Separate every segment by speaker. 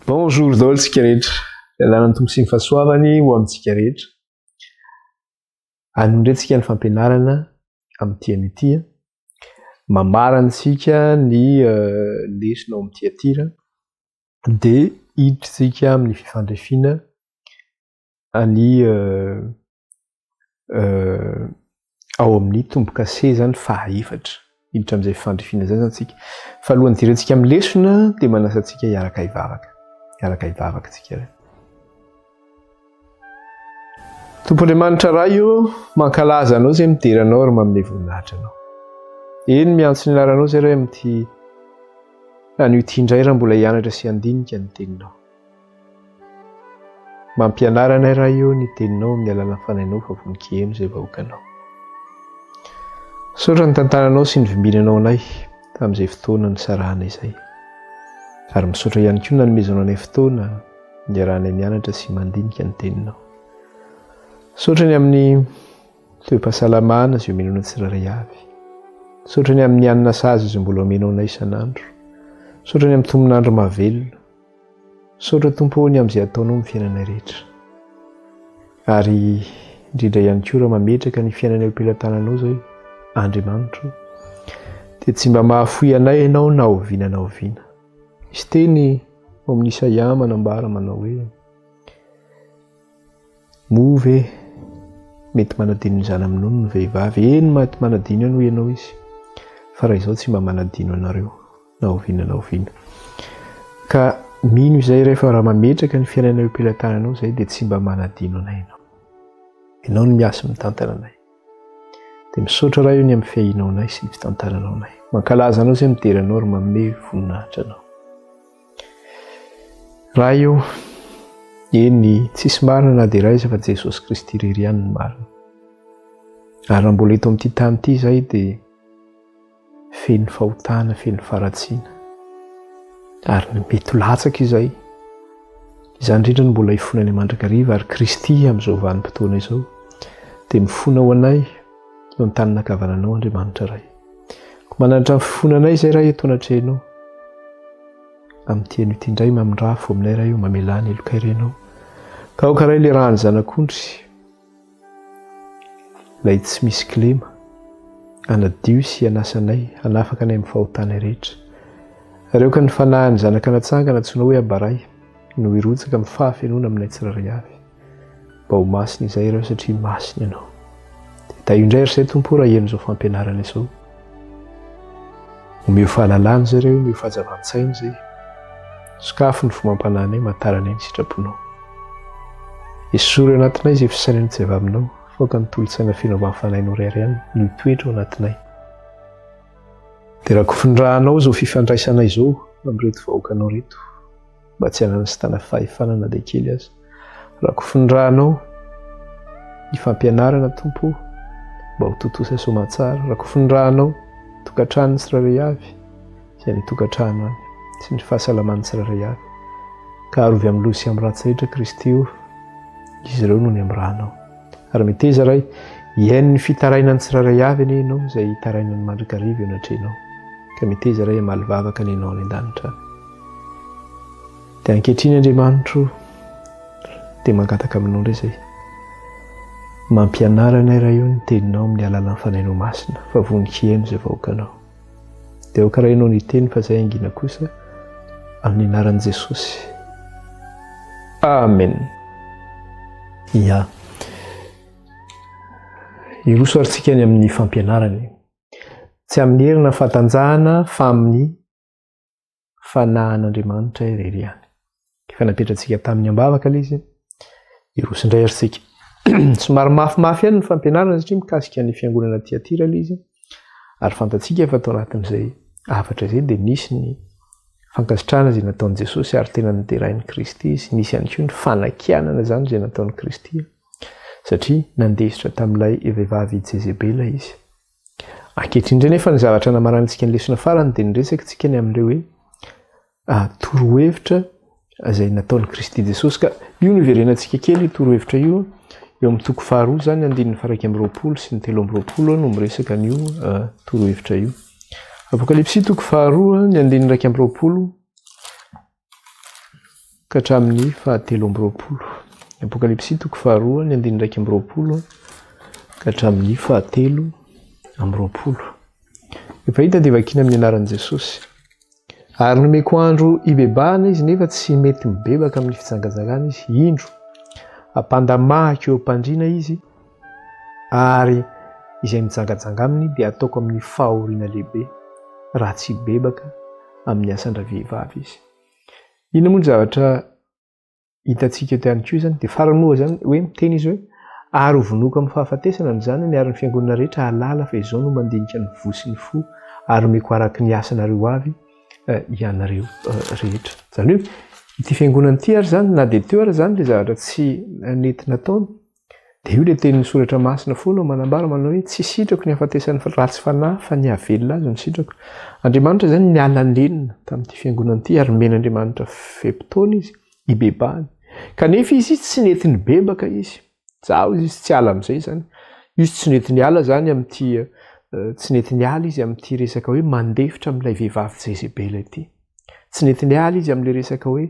Speaker 1: Bonjour daholo tsika rehetra. Lalànan'ny Tompo sy ny fahasoavany ho amintsika rehetra. Anio indray tsika ny fampianarana amin'ity anio ity. Mamarana antsika ny lesona ao amin'ny Tiatira dia hiditra tsika amin'ny fifandrifiana any ao amin'ny tombo-kase izany fahaefatra. Hiditra amin'izay fifandrifiana izay izany tsika. Fa alohan'ny hidirantsika amin'ny lesona dia manasa antsika hiaraka hivavaka. Hiaraka hivavaka tsika re. Tompo Andriamanitra Ray o, mankalaza Anao izay midera Anao ary manome voninahitra Anao. Eny, miantso ny anaranao izay Ray amin'ity anio ity indray raha mbola hianatra sy handinika ny teninao. Mampianara anay Ray ô ny teninao amin'ny alalan'ny fanahinao fa vonon-kiheno izay vahoakanao. Misaotra ny tantaranao sy ny vimbinanao anay tamin'izay fotoana nisarahana izay. Ary misaotra ihany koa nanomezanao anay fotoana niarahanay mianatra sy mandinika ny teninao. Misaotra ny amin'ny toe-pahasalamana izay omenao anay tsirairay avy. Misaotra ny amin'ny hanina sahaza izay mbola omenao anay isan'andro. Misaotra ny amin'ny tomon'andro mahavelona. Misaotra Tompo ô ny amin'izay ataonao amin'ny fiainanay rehetra. Ary indrindra ihany koa raha mametraka ny fiainanay eo am-pelatananao izay Andriamanitro dia tsy mba mahafoy anay ianao na oviana na oviana. Misy teny ao amin'ny Isaia manambara manao hoe Moa ve mety manadino ny zana-minono ny vehivavy? Eny, mety manadino ihany hoy ianao izy, fa raha izaho tsy mba manadino anareo na oviana na oviana. Ka mino izay rehefa raha mametraka ny fiainana eo am-pelatananao izay dia tsy mba manadino anay ianao. Ianao no miasa mitantana anay. Dia misaotra Ray o ny amin'ny fiahianao anay sy ny fitantananao anay. Mankalaza anao izay midera anao ary manome voninahitra anao. Ray o, eny, tsisy marina na dia iray aza fa Jesosy Kristy irery ihany no marina. Ary raha mbola eto amin'ity tany ity izahay dia feno fahotana, feno faharatsiana. Ary mety ho latsaka izay. Izany indrindra no mbola ifonanay mandrakariva ary Kristy amin'izao vanim-potoana izao dia mifona ho anay eo an-tanin'ankavananao Andriamanitra Ray. Koa mananatra ny fifonanay izay Ray eto anatrehanao. Amin'ity anio ity indray mamindrafo aminay Ray o mamelà ny helokay Renao. Ka aoka Ray le ràn'ny zanak'ondry ilay tsy misy kilema hanadio sy hanasa anay hanafaka anay amin'ny fahotanay rehetra. Ary aoka ny fanahin'ny zanaka natsangana antsoina hoe Abba Ray no hirotsaka amin'ny fahafenoana aminay tsirairay avy. Mba ho masina izay ireo satria masina ianao. Dia tahio indray ry zay Tompo raha hihaino izao fampianarana izao. Omeo fahalalana izay ireo, omeo fahazavan-tsaina izay. Sokafy ny fomam-panahinay, mataranay ny sitraponao. Esory ao anatinay izay fisainana tsy avy aminao, faoka ny tolo-tsaina feno avy amin'ny fanahinao irery ihany no hitoetra ao anatinay. Dia rakofin'ny-rànao izao fifandraisanay izao amin'ireto vahoakanao ireto. mba tsy hananan'i Satana fahefana na dia kely aza. Rakofy ny rànao ny fampianarana Tompo o, mba ho tontosa soamantsara. Rakofy ny rànao tokantranon'ny tsirairay avy izay any an-tokantrano any sy ny fahasalaman'ny tsirairay avy. Ka arovy amin'ny loza sy amin'ny ratsy rehetra Kristy o, izy ireo noho ny amin'ny rànao. Ary meteza Ray, hihaino ny fitarainan'ny tsirairay avy anie Ianao izay hitarainany mandrakariva eo anatrehanao. Ka meteza Ray hamaly vavaka anie Ianao any an-danitra any. Dia ankehitriny Andriamanitro dia mangataka aminao indray izay. Mampianara anay Ray o ny teninao amin'ny alalan'ny Fanahinao Masina fa vonon-kiheno izay vahoakanao. Dia aoka Ray ianao ny hiteny fa izay hangina kosa amin'ny anaran'i Jesosy. Amen. Ya. Hiroso ary tsika any amin'ny fampianarana. Tsy amin'ny hery na fahatanjahana fa amin'ny fanahin'Andriamanitra irery ihany. Efa napetratsika tamin'ny ambavaka ilay izy, hiroso indray ary tsika. Somary mafimafy ihany ny fampianarana satria mikasika ny fiangonana Tiatira ilay izy, ary fantatsika fa tao anatin'izay hafatra izay dia nisy ny fankasitrahana izay nataon'i Jesosy ary tena noderain'i Kristy izy, nisy ihany koa ny fanakianana izany izay nataon'i Kristy satria nandesitra tamin'ilay vehivavy Jezebela izy. Ankehitriny indray nefa ny zavatra namaranantsika ny lesona farany dia niresaka tsika ny amin'ireo hoe ah, torohevitra izay nataon'i Kristy Jesosy ka io no iverenantsika kely io torohevitra io eo amin'ny toko faharoa izany andininy faraika amby 20 sy ny 23 no miresaka an'io ah, torohevitra io. Apokalypsy toko faharoa ny andininy 21. ka hatramin'ny fahatelo amby roapolo. Apokalypsy toko faharoa ny andininy 21 ka hatramin'ny fahatelo amby roapolo. Efa hita dia vakiana amin'ny anaran'i Jesosy. Ary nomeko andro hibebahana izy nefa tsy mety mibebaka amin'ny fijangajangana izy. Indro, ampandamahako eo am-pandriana izy ary izay mijangajanga aminy dia ataoko amin'ny fahoriana lehibe raha tsy hibebaka amin'ny asan-dravehivavy izy. Inona moa ny zavatra hitantsika eto ihany koa izany? Dia farany moa izany hoe miteny izy hoe ary ho vonoiko amin'ny fahafatesana ny zanany ary ny fiangonana rehetra hahalala fa izao no mandinika ny voa sy ny fo ary omeko araka ny asanareo avy eh, ianareo eh, rehetra. Izany hoe ity fiangonana ity ary izany na dia teo ary izany ilay zavatra tsy nety nataony Dia io ilay tenin'ny soratra masina foana manambara manao hoe tsy sitrako ny hahafatesan'ny ratsy fanahy fa ny hahavelona azy no sitrako. Andriamanitra izany niala nenina tamin'ity fiangonana ity ary nomen'Andriamanitra fe-potoana izy hibebahany. Kanefa izy tsy nety nibebaka izy. Zaho izy tsy hiala amin'izay izany. Izy tsy nety niala izany amin'ity tsy nety niala izy amin'ity resaka hoe mandefitra amin'ilay vehivavy Jezebela ity. Tsy nety niala izy amin'ilay resaka hoe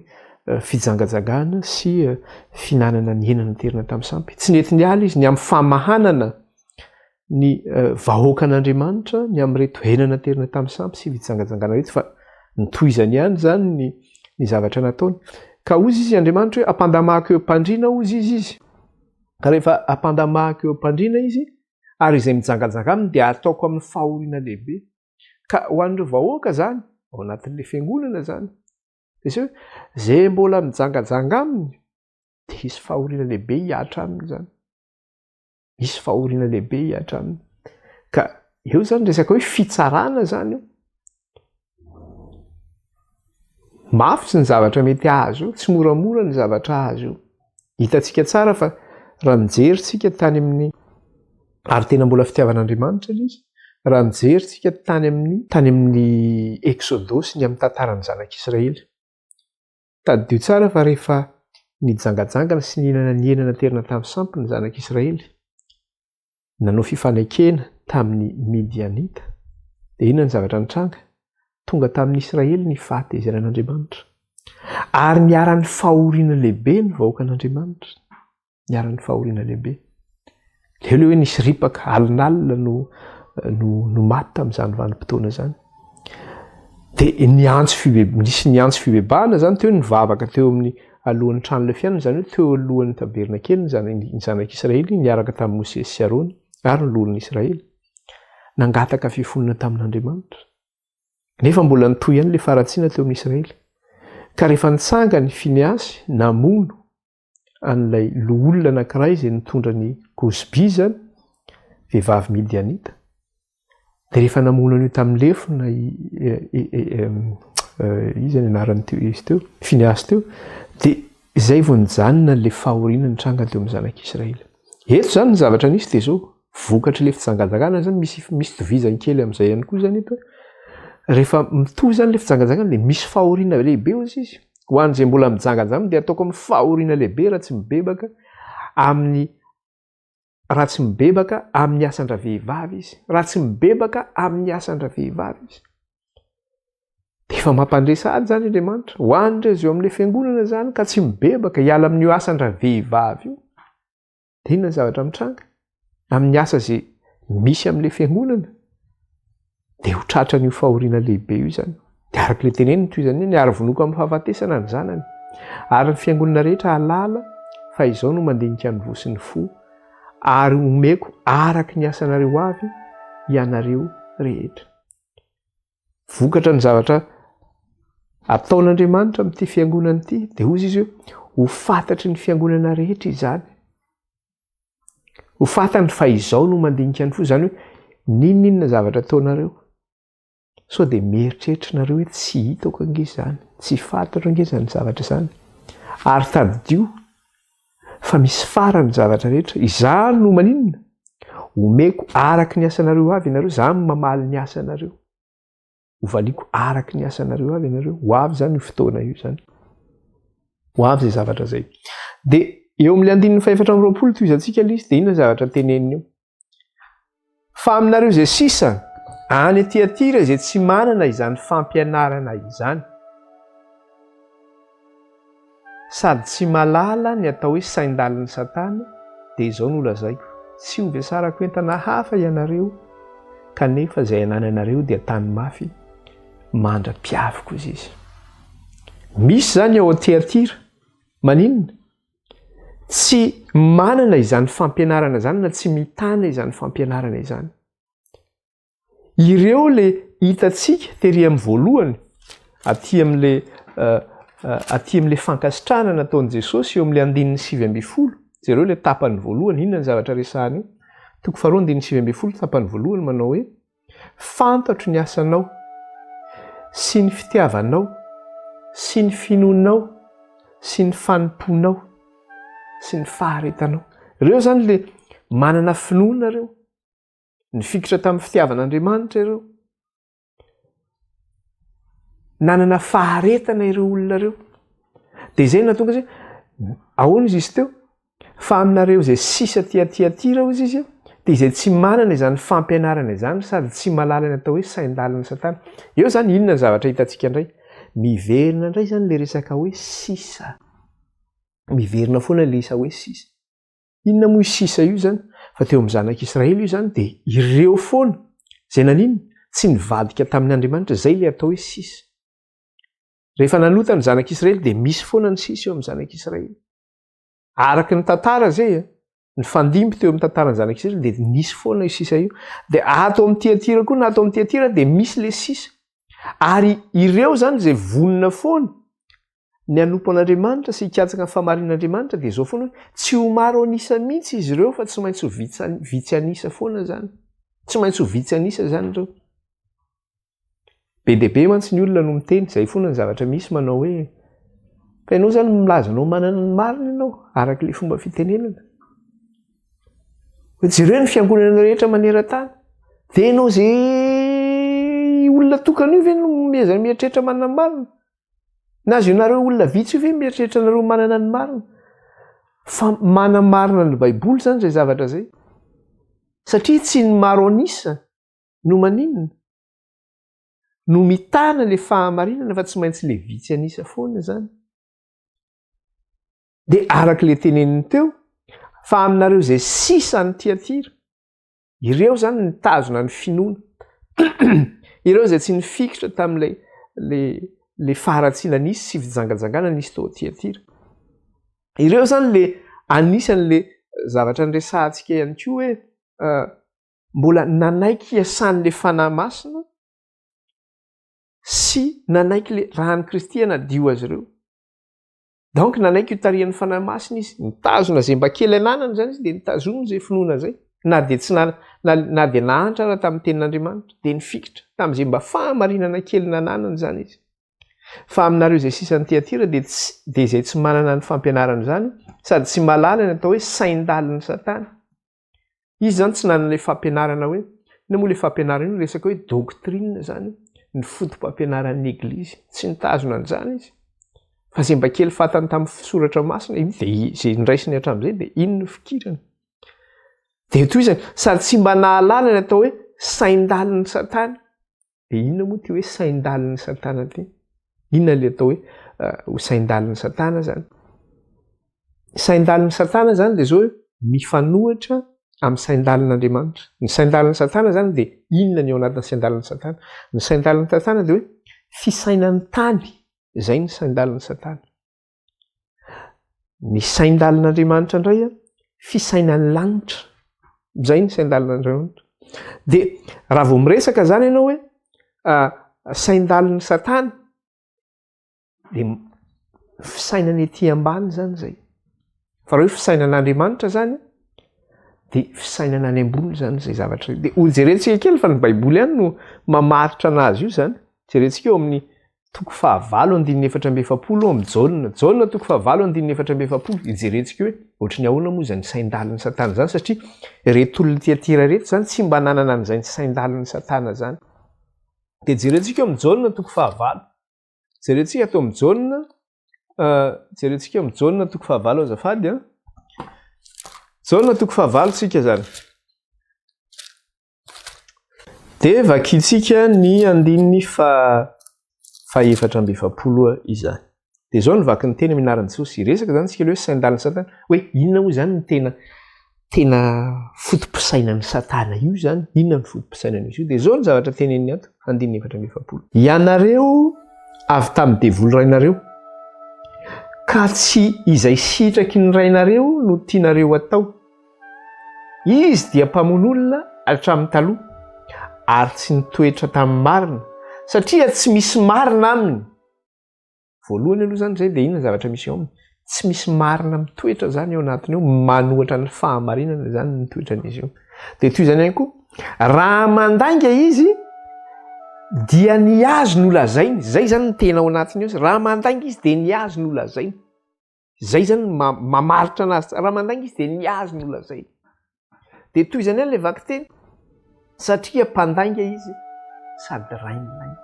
Speaker 1: fijangajangana sy fihinanana ny hena naterina tamin'ny sampy. Tsy nety niala izy ny amin'ny famahanana ny vahoakan'Andriamanitra ny amin'ireto hena naterina tamin'ny sampy sy fijangajangana ireto fa nitohizany ihany izany ny ny zavatra nataony. Ka hozy izy Andriamanitra hoe ampandamahako eo am-pandriana hozy izy izy. Ka rehefa ampandamahako eo am-pandriana izy ary izay mijangajanga aminy dia ataoko amin'ny fahoriana lehibe. Ka ho an'ireo vahoaka izany, ao anatin'ilay fiangonana izany, dia izay hoe, izay mbola mijangajanga aminy, dia hisy fahoriana lehibe hihatra aminy izany. Hisy fahoriana lehibe hihatra aminy. Ka eo izany resaka hoe fitsarana izany io. Mafy ny zavatra mety hahazo io, tsy moramora ny zavatra hahazo io. Hitantsika tsara fa raha nijery tsika tany amin'ny ary tena mbola fitiavan'Andriamanitra ilay izy, raha nijery tsika tany amin'ny tany amin'ny Eksodosy ny amin'ny tantaran'ny zanak'Israely. Tadidio tsara fa rehefa nijangajangana sy nihinana ny hena naterina tamin'ny sampy ny zanak'Israely, nanao fifanekena tamin'ny Midianita, dia inona ny zavatra nitranga? Tonga tamin'ny Israely ny fahatezeran'Andriamanitra. Ary niharan'ny fahoriana lehibe ny vahoakan'Andriamanitra. Niharan'ny fahoriana lehibe. Leo ilay hoe nisy ripaka alinalina no, no, no maty tamin'izany vanim-potoana izany. Dia niantso fibe, nisy niantso fibebahana izany teo, nivavaka teo amin'ny alohan'ny tranolay fihaonana, izany hoe teo alohan'ny tabernakely ny zana- ny zanak'Israely niaraka tamin'i Mosesy sy Arona ary ny loholon'i Israely. Nangataka fifonana tamin'Andriamanitra. Nefa mbola nitohy ihany ilay faharatsiana teo amin'ny Israely. Ka rehefa nitsangana i Fineasy namono an'ilay loholona anankiray izay nitondra ny Kozby izany, vehivavy midianita, dia rehefa namono an'io tamin'ny lefona iza ny anarany teo izy teo, Fineasy teo, dia izay vao nijanona ilay fahoriana nitranga teo amin'ny zanak'Israely. Eto izany ny zavatra nisy dia izao, vokatr'ilay fijangajangana izany misy misy tovizany kely amin'izay ihany koa izany eto. Rehefa mitohy izany ilay fijangajangana dia misy fahoriana lehibe hozy izy. Ho an'izay mbola mijangajanga dia ataoko amin'ny fahoriana lehibe raha tsy mibebaka amin'ny raha tsy mibebaka amin'ny asan-dravehivavy izy. Raha tsy mibebaka amin'ny asan-dravehivavy izy. Dia efa mampandre sahady izany Andriamanitra. Ho an'ireo izay eo amin'ilay fiangonana izany ka tsy mibebaka hiala amin'io asan-dravehivavy io. Dia inona ny zavatra mitranga? Amin'ny asa izay misy amin'ilay fiangonana dia ho tratran'io fahoriana lehibe io izany. Dia araka ilay teneniny toy izany ny ary vonoiko amin'ny fahafatesana ny zanany. Ary ny fiangonana rehetra hahalala fa izao no mandinika ny voa sy ny fo ary omeko araka ny asanareo avy ianareo rehetra. Vokatra ny zavatra ataon'Andriamanitra amin'ity fiangonana ity dia hozy izy hoe ho fantatry ny fiangonana rehetra izany. Ho fantany fa izao no mandinika ny fo, izany hoe n'inon'inona zavatra ataonareo. Sao dia mieritreritra nareo hoe tsy hitako ange izany, tsy fantatro ange izany zavatra izany. Ary tadidio fa misy farany ny zavatra rehetra. Izaho no maninona? Omeko araka ny asanareo avy ianareo, izaho no mamaly ny asanareo. Hovaliako araka ny asanareo avy ianareo. Ho avy izany io fotoana io izany. Ho avy izay zavatra izay. Dia eo amin'ilay andininy fahefatra amby roapolo tohizantsika ilay izy, dia inona ny zavatra teneniny eo? Fa aminareo izay sisa any Tyatira izay tsy manana izany fampianarana izany. sady tsy mahalala ny atao hoe sain-dalin'i Satana, dia izao no lazaiko, tsy hovesarako entana hafa ianareo, kanefa izay anananareo dia tany mafy mandra-piaviko, hoy izy. Misy izany ao Tyatira. Maninona? Tsy manana izany fampianarana izany na tsy mitana izany fampianarana izany. Ireo le hitantsika tery amin'ny voalohany, aty amin'le aty amin'le fankasitrahana nataon'i Jesosy eo amin'le andininy 19. Jereo le tapany voalohany, inona ny zavatra resahana eo? Toko faharoa andininy 19 tapany voalohany manao hoe Fantatro ny asanao sy ny fitiavanao sy ny finoanao sy ny fanompoanao sy ny faharetanao. Ireo izany le manana finoana ireo. Nifikitra tamin'ny fitiavan'Andriamanitra ireo. Nanana faharetana ireo olona ireo. Dia izay no nahatonga azy hoe, ahoana izy izy teo? Fa aminareo izay sisa aty aty aty raha hozy izy, dia izay tsy manana izany fampianarana izany sady tsy mahalala ny atao hoe sain-dalin'i Satana. Eo izany inona ny zavatra hitantsika indray? Miverina indray izany ilay resaka hoe sisa. Miverina foana ilay isa hoe sisa. Inona moa io sisa io izany? Fa teo amin'ny zanak'Israely io izany dia ireo foana izay naninona? Tsy nivadika tamin'ny Andriamanitra, izay ilay atao hoe sisa. Rehefa nanota ny zanak'Israely dia misy foana ny sisa eo amin'ny zanak'Israely. Araka ny tantara izay, eh, nifandimby teo amin'ny tantaran'ny zanak'Israely dia nisy foana io sisa io. Dia ato amin'ny Tiatira koa na ato amin'ny Tiatira dia misy ilay sisa. Ary ireo izany izay vonona foana ny hanompo an'Andriamanitra sy hikatsaka ny fahamarinan'Andriamanitra dia izao foana hoe tsy ho maro an'isa mihitsy izy ireo fa tsy maintsy ho vitsy vitsy an'isa foana izany. Tsy maintsy ho vitsy an'isa izany ireo. Be dia be mantsy ny olona no miteny, izay foana ny zavatra misy manao hoe fa ianao izany milaza anao manana ny marina ianao araka ilay fomba fitenenana. Hoe jereo ny fiangonana rehetra maneran-tany. Dia ianao izay olona tokana io ve no miezaka mieritreritra manana ny marina? Na azy ianareo olona vitsy io ve mieritreritra anareo manana ny marina? Fa manamarina ny Baiboly izany izay zavatra izay. Satria tsy ny maro an'isa no maninona? No mitana ilay fahamarinana fa tsy maintsy ilay vitsy an'isa foana izany. Dia araka ilay teneniny teo, fa aminareo izay sisa any Tyatira, Ireo izany nitazona ny finoana. Ireo izay tsy nifikitra tamin'ilay le le faharatsiana nisy sy fijangajangana nisy tao Tyatira. Ireo izany le anisan'le zavatra niresahantsika ihany koa hoe mbola nanaiky hiasan'le Fanahy Masina sy nanaiky le ran'i Kristy hanadio azy ireo. Donc nanaiky io tarihan'ny Fanahy Masina izy, nitazona izay mba kely ananany izany izy dia nitazominy izay finoana izay, na dia tsy na, na, na dia nahantra ara tamin'ny tenin'Andriamanitra, dia nifikitra tamin'izay mba fahamarinana kely nananany izany izy. Fa aminareo izay sisa ny Tyatira dia tsy, dia izay tsy manana ny fampianarana izany, sady tsy mahalala ny atao hoe sain-dalin'i Satana. Izy izany tsy nanana ilay fampianarana hoe, inona moa ilay fampianarana io, resaka hoe doctrine izany, ny foto-pampianaran'ny Eglizy. Tsy nitazona an'izany izy. Fa izay mba kely fantany tamin'ny soratra masina, iny dia izay niraisiny hatramin'izay dia iny no fikirany. Dia tohizany, sady tsy mba nahalala ny atao hoe sain-dalin'i Satana. Dia inona moa ity hoe sain-dalin'i Satana ity? Inona ilay atao hoe ho sain-dalin'i Satana izany? Sain-dalin'i Satana izany dia izao hoe mifanohitra amin'ny sain-dalin'Andriamanitra. Ny sain-dalin'i Satana izany dia inona ny ao anatin'ny sain-dalin'i Satana? Ny sain-dalin'i Satana dia hoe fisainan'ny tany, izay ny sain-dalin'i Satana. Ny sain-dalin'Andriamanitra indray an, fisainan'ny lanitra. Izay ny sain-dalin'Andriamanitra. Dia raha vao miresaka izany ianao hoe sain-dalin'i Satana, dia fisainana ety ambany izany izay. Fa raha hoe fisainan'Andriamanitra izany, dia fisainana any ambony izany izay zavatra izay. Dia hojerentsika kely fa ny Baiboly ihany no mamaritra anazy io izany. Jerentsika eo amin'ny toko fahavalo andininy 44 ao amin'ny Jaona. Jaona toko fahavalo andininy 44. Hijerentsika hoe ohatry ny ahoana moa izany sain-dalin'i Satana izany satria ireto olona Tyatira ireto izany tsy mba nanana an'izany sain-dalin'i Satana izany. Dia jerentsika eo amin'ny Jaona toko fahavalo. Jerentsika ato amin'ny Jaona, jerentsika amin'ny Jaona toko fahavalo azafady an. Jaona toko fahavalo tsika izany. Dia vakintsika ny andininy fa faha 44 izany. Dia izao no vaky ny teny amin'ny anaran'i Jesosy. Hiresaka izany isika hoe sain-dalin'i Satana. Hoe inona moa izany ny tena tena foto-pisainan'i Satana io izany? Inona ny foto-pisainan'izy io? Dia izao ny zavatra teneniny ato, andininy 44. Ianareo avy tamin'ny devoly rainareo, ka tsy izay sitraky ny rainareo no tianareo atao. Izy dia mpamono olona hatramin'ny taloha, ary tsy nitoetra tamin'ny marina, satria tsy misy marina aminy. Voalohany aloha izany izay dia inona ny zavatra misy eo aminy? Tsy misy marina mitoetra izany ao anatiny ao, manohatra ny fahamarinana izany ny toetran'izy io. Dia toy izany ihany koa, raha mandainga izy dia ny azy no lazainy, izay izany ny tena ao anatiny ao, raha mandainga izy dia ny azy no lazainy. Izay izany no mamaritra anazy tsara, raha mandainga izy dia ny azy no lazainy. Dia toy izany ihany ilay vakiteny, satria mpandainga izy sady rain'ny lainga.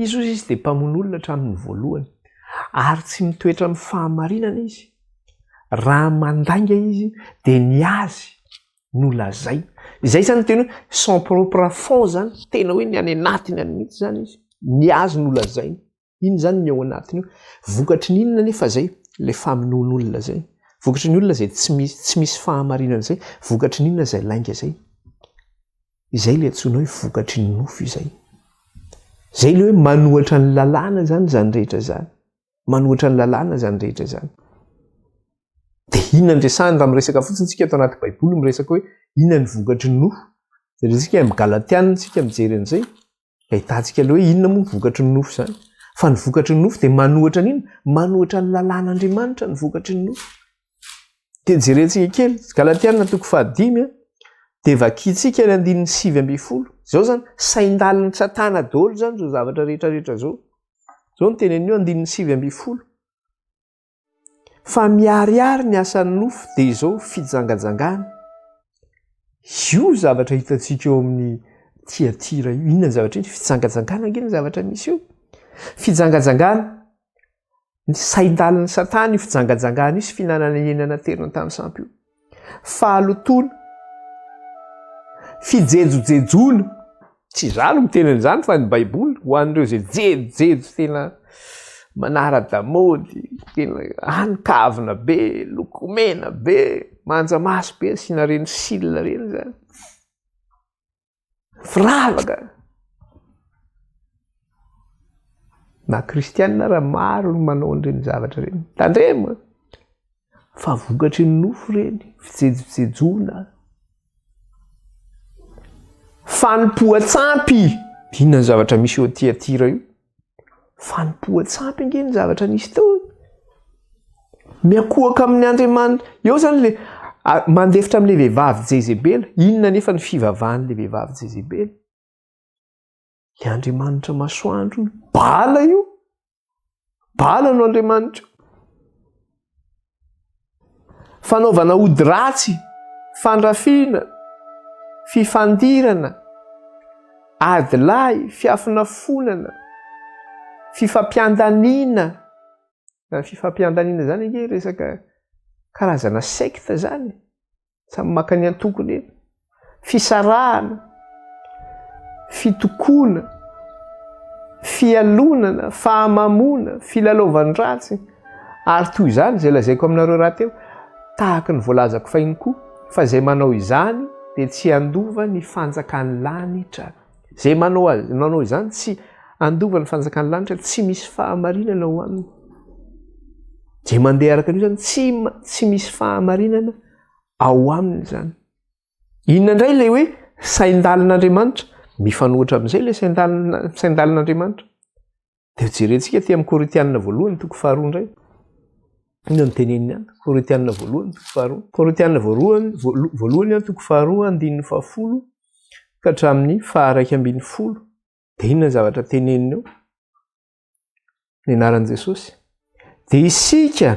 Speaker 1: Izy hozy izy dia mpamono olona hatramin'ny voalohany, ary tsy mitoetra amin'ny fahamarinana izy. Raha mandainga izy dia ny azy no lazainy. Izay izany ny teny hoe son propre fond izany, tena hoe ny any anatiny any mihitsy izany izy, ny azy no lazainy. Iny izany ny ao anatiny io. Vokatry ny inona anefa izay? Ilay famonoan'olona izay. Vokatry ny olona izay tsy misy tsy misy fahamarinana izay, vokatry ny inona izay lainga izay? Izay ilay antsoina hoe vokatry ny nofo izay. Izay ilay hoe manohatra ny lalàna izany izany rehetra izany. Manohatra ny lalàna izany rehetra izany. Dia inona ny resahiny raha miresaka fotsiny tsika ato anaty Baiboly miresaka hoe inona ny vokatry ny nofo. Jerentsika amin'ny Galatiana tsika mijery an'izay. Ahitantsika ilay hoe inona moa ny vokatry ny nofo izany. Fa ny vokatry ny nofo dia manohatra ny inona? Manohatra ny lalàn'Andriamanitra ny vokatry ny nofo. Dia jerentsika kely, Galatiana toko fahadimy, dia vakintsika ny andininy 19. Izao izany, sain-dalin'i Satana daholo izany izao zavatra rehetra rehetra izao. Izao no tenenin'io andininy 19. Fa miharihary ny asan'ny nofo dia izao fijangajangana. Io zavatra hitantsika eo amin'ny Tiatira io. Inona ny zavatra iny? Fijangajangana ange ny zavatra misy eo. Fijangajangana. Ny sain-dalin'i Satana io fijangajangana io sy fihinanana hena naterina tamin'ny sampy io. Fahalotoana, fijejojejoana, tsy izaho no miteny an'izany fa ny baiboly, ho an'ireo izay jejojejo tena manara-damaody, tena any kavina be, lokomena be, manja maso be, asiana ireny cils ireny izany. Firavaka! Na kristianina ara maro ny manao an'ireny zavatra ireny. Tandremo! Fa vokatry ny nofo ireny, fijejojejoana. Fanompoan-tsampy! Inona ny zavatra misy eo Tiatira io? Fanompoan-tsampy ange ny zavatra nisy teo e. Miankohoka amin'ny Andriamanitra. Eo izany le mandefitra amin'ilay vehivavy Jezebela. Inona anefa ny fivavahan'ilay vehivavy Jezebela? Ilay Andriamanitra masoandro io. Bala io. Bala no Andriamanitra. Fanaovana ody ratsy, fandrafiana, fifandirana, ady lahy, fiafonafonana, fifampiandaniana. Izany fifampiandaniana izany ange resaka karazana secte izany e. Samy maka ny antokony eny. Fisarahana, fitokoana, fialonana, fahamamoana, filalaovan-dratsy, ary toy izany izay lazaiko aminareo rahateo, tahaka ny voalazako fahiny koa, fa izay manao izany dia tsy handova ny fanjakan'ny lanitra. Izay manao azy, manao izany tsy handova ny fanjakan'ny lanitra, tsy misy fahamarinana ao aminy. Izay mandeha araka an'io izany tsy tsy misy fahamarinana ao aminy izany. Inona indray ilay hoe sain-dalin'Andriamanitra? Mifanohitra amin'izay ilay sain-dalina sain-dalin'Andriamanitra. Dia jerentsika aty amin'ny Korintianina voalohany toko faharoa indray. Inona no teneniny any? Korintianina voalohany toko faharoa. Korintianina voalohany voalohany toko faharoa andininy fahafolo ka hatramin'ny faharaika ambin'ny folo. Dia inona ny zavatra teneniny eo? Ny anaran'i Jesosy. Dia isika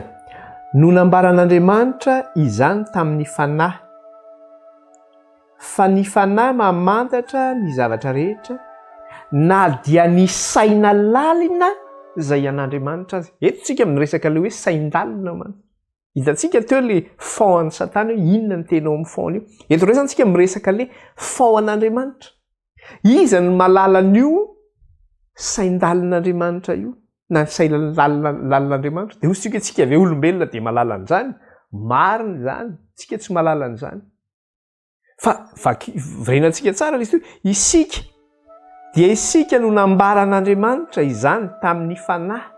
Speaker 1: no nambaran'Andriamanitra izany tamin'ny Fanahy. Fa ny Fanahy mamantatra ny zavatra rehetra, na dia ny saina lalina izay an'Andriamanitra aza. Eto isika miresaka ilay hoe sain-dalina mantsy. Hitantsika teo ilay fond an'i Satana hoe inona ny tena ao amin'ny fond-ny io. Eto indray izany isika miresaka ilay fond an'Andriamanitra. Iza no mahalala an'io sain-dalin'Andriamanitra io? Na ny saina lalina lalin'Andriamanitra. Dia hoy isika, tsika ve olombelona dia mahalala an'izany? Marina izany, tsika tsy mahalala an'izany. Fa vaky verenantsika tsara ilay izy hoe isika dia isika no nambaran'Andriamanitra izany tamin'ny fanahy.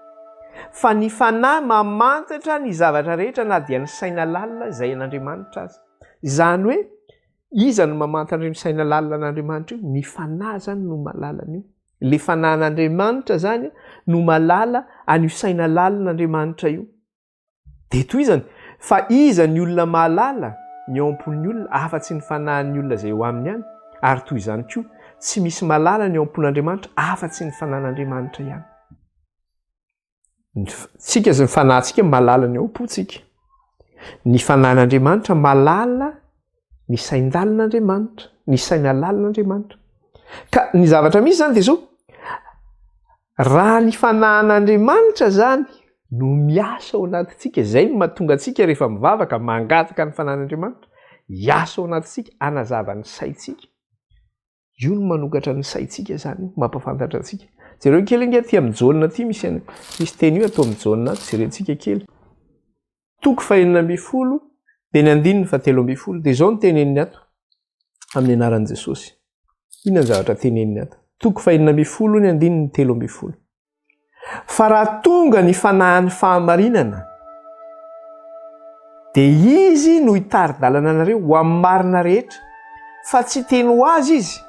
Speaker 1: Fa ny fanahy mamantatra ny zavatra rehetra na dia ny saina lalina izay an'Andriamanitra aza. Izany hoe iza no mamantatra io saina lalina an'Andriamanitra io? Ny fanahy izany no mahalala an'io. Ilay fanahin'Andriamanitra izany no mahalala an'io saina lalin'Andriamanitra io. Dia tohizany, fa iza ny olona mahalala ny ao am-pon'ny olona afa-tsy ny fanahin'ny olona izay eo aminy ihany? Ary toy izany koa, tsy misy mahalala ny ao am-pon'Andriamanitra afa-tsy ny fanahin'Andriamanitra ihany. Tsika izay ny fanahintsika mahalala ny ao am-pontsika. Ny fanahin'Andriamanitra mahalala ny sain-dalin'Andriamanitra, ny saina lalin'Andriamanitra. Ka ny zavatra misy izany dia izao, raha ny fanahin'Andriamanitra izany no miasa ao anatintsika, izay no mahatonga antsika rehefa mivavaka mangataka ny fanahin'Andriamanitra hiasa ao anatintsika, hanazava ny saintsika. Io no manokatra ny saintsika izany, mampahafantatra antsika. Jereo kely ange aty amin'ny Jaona aty misy misy teny io ato amin'ny Jaona ato, jerentsika kely. Toko fahenina ambin'ny folo dia ny andininy fahatelo ambin'ny folo dia izao no teneniny ato amin'ny anaran'i Jesosy. Inona ny zavatra teneniny ato? Toko fahenina ambin'ny folo ny andininy 13. Fa raha tonga ny fanahin'ny fahamarinana, dia izy no hitari-dalana anareo ho amin'ny marina rehetra, fa tsy hiteny ho azy izy,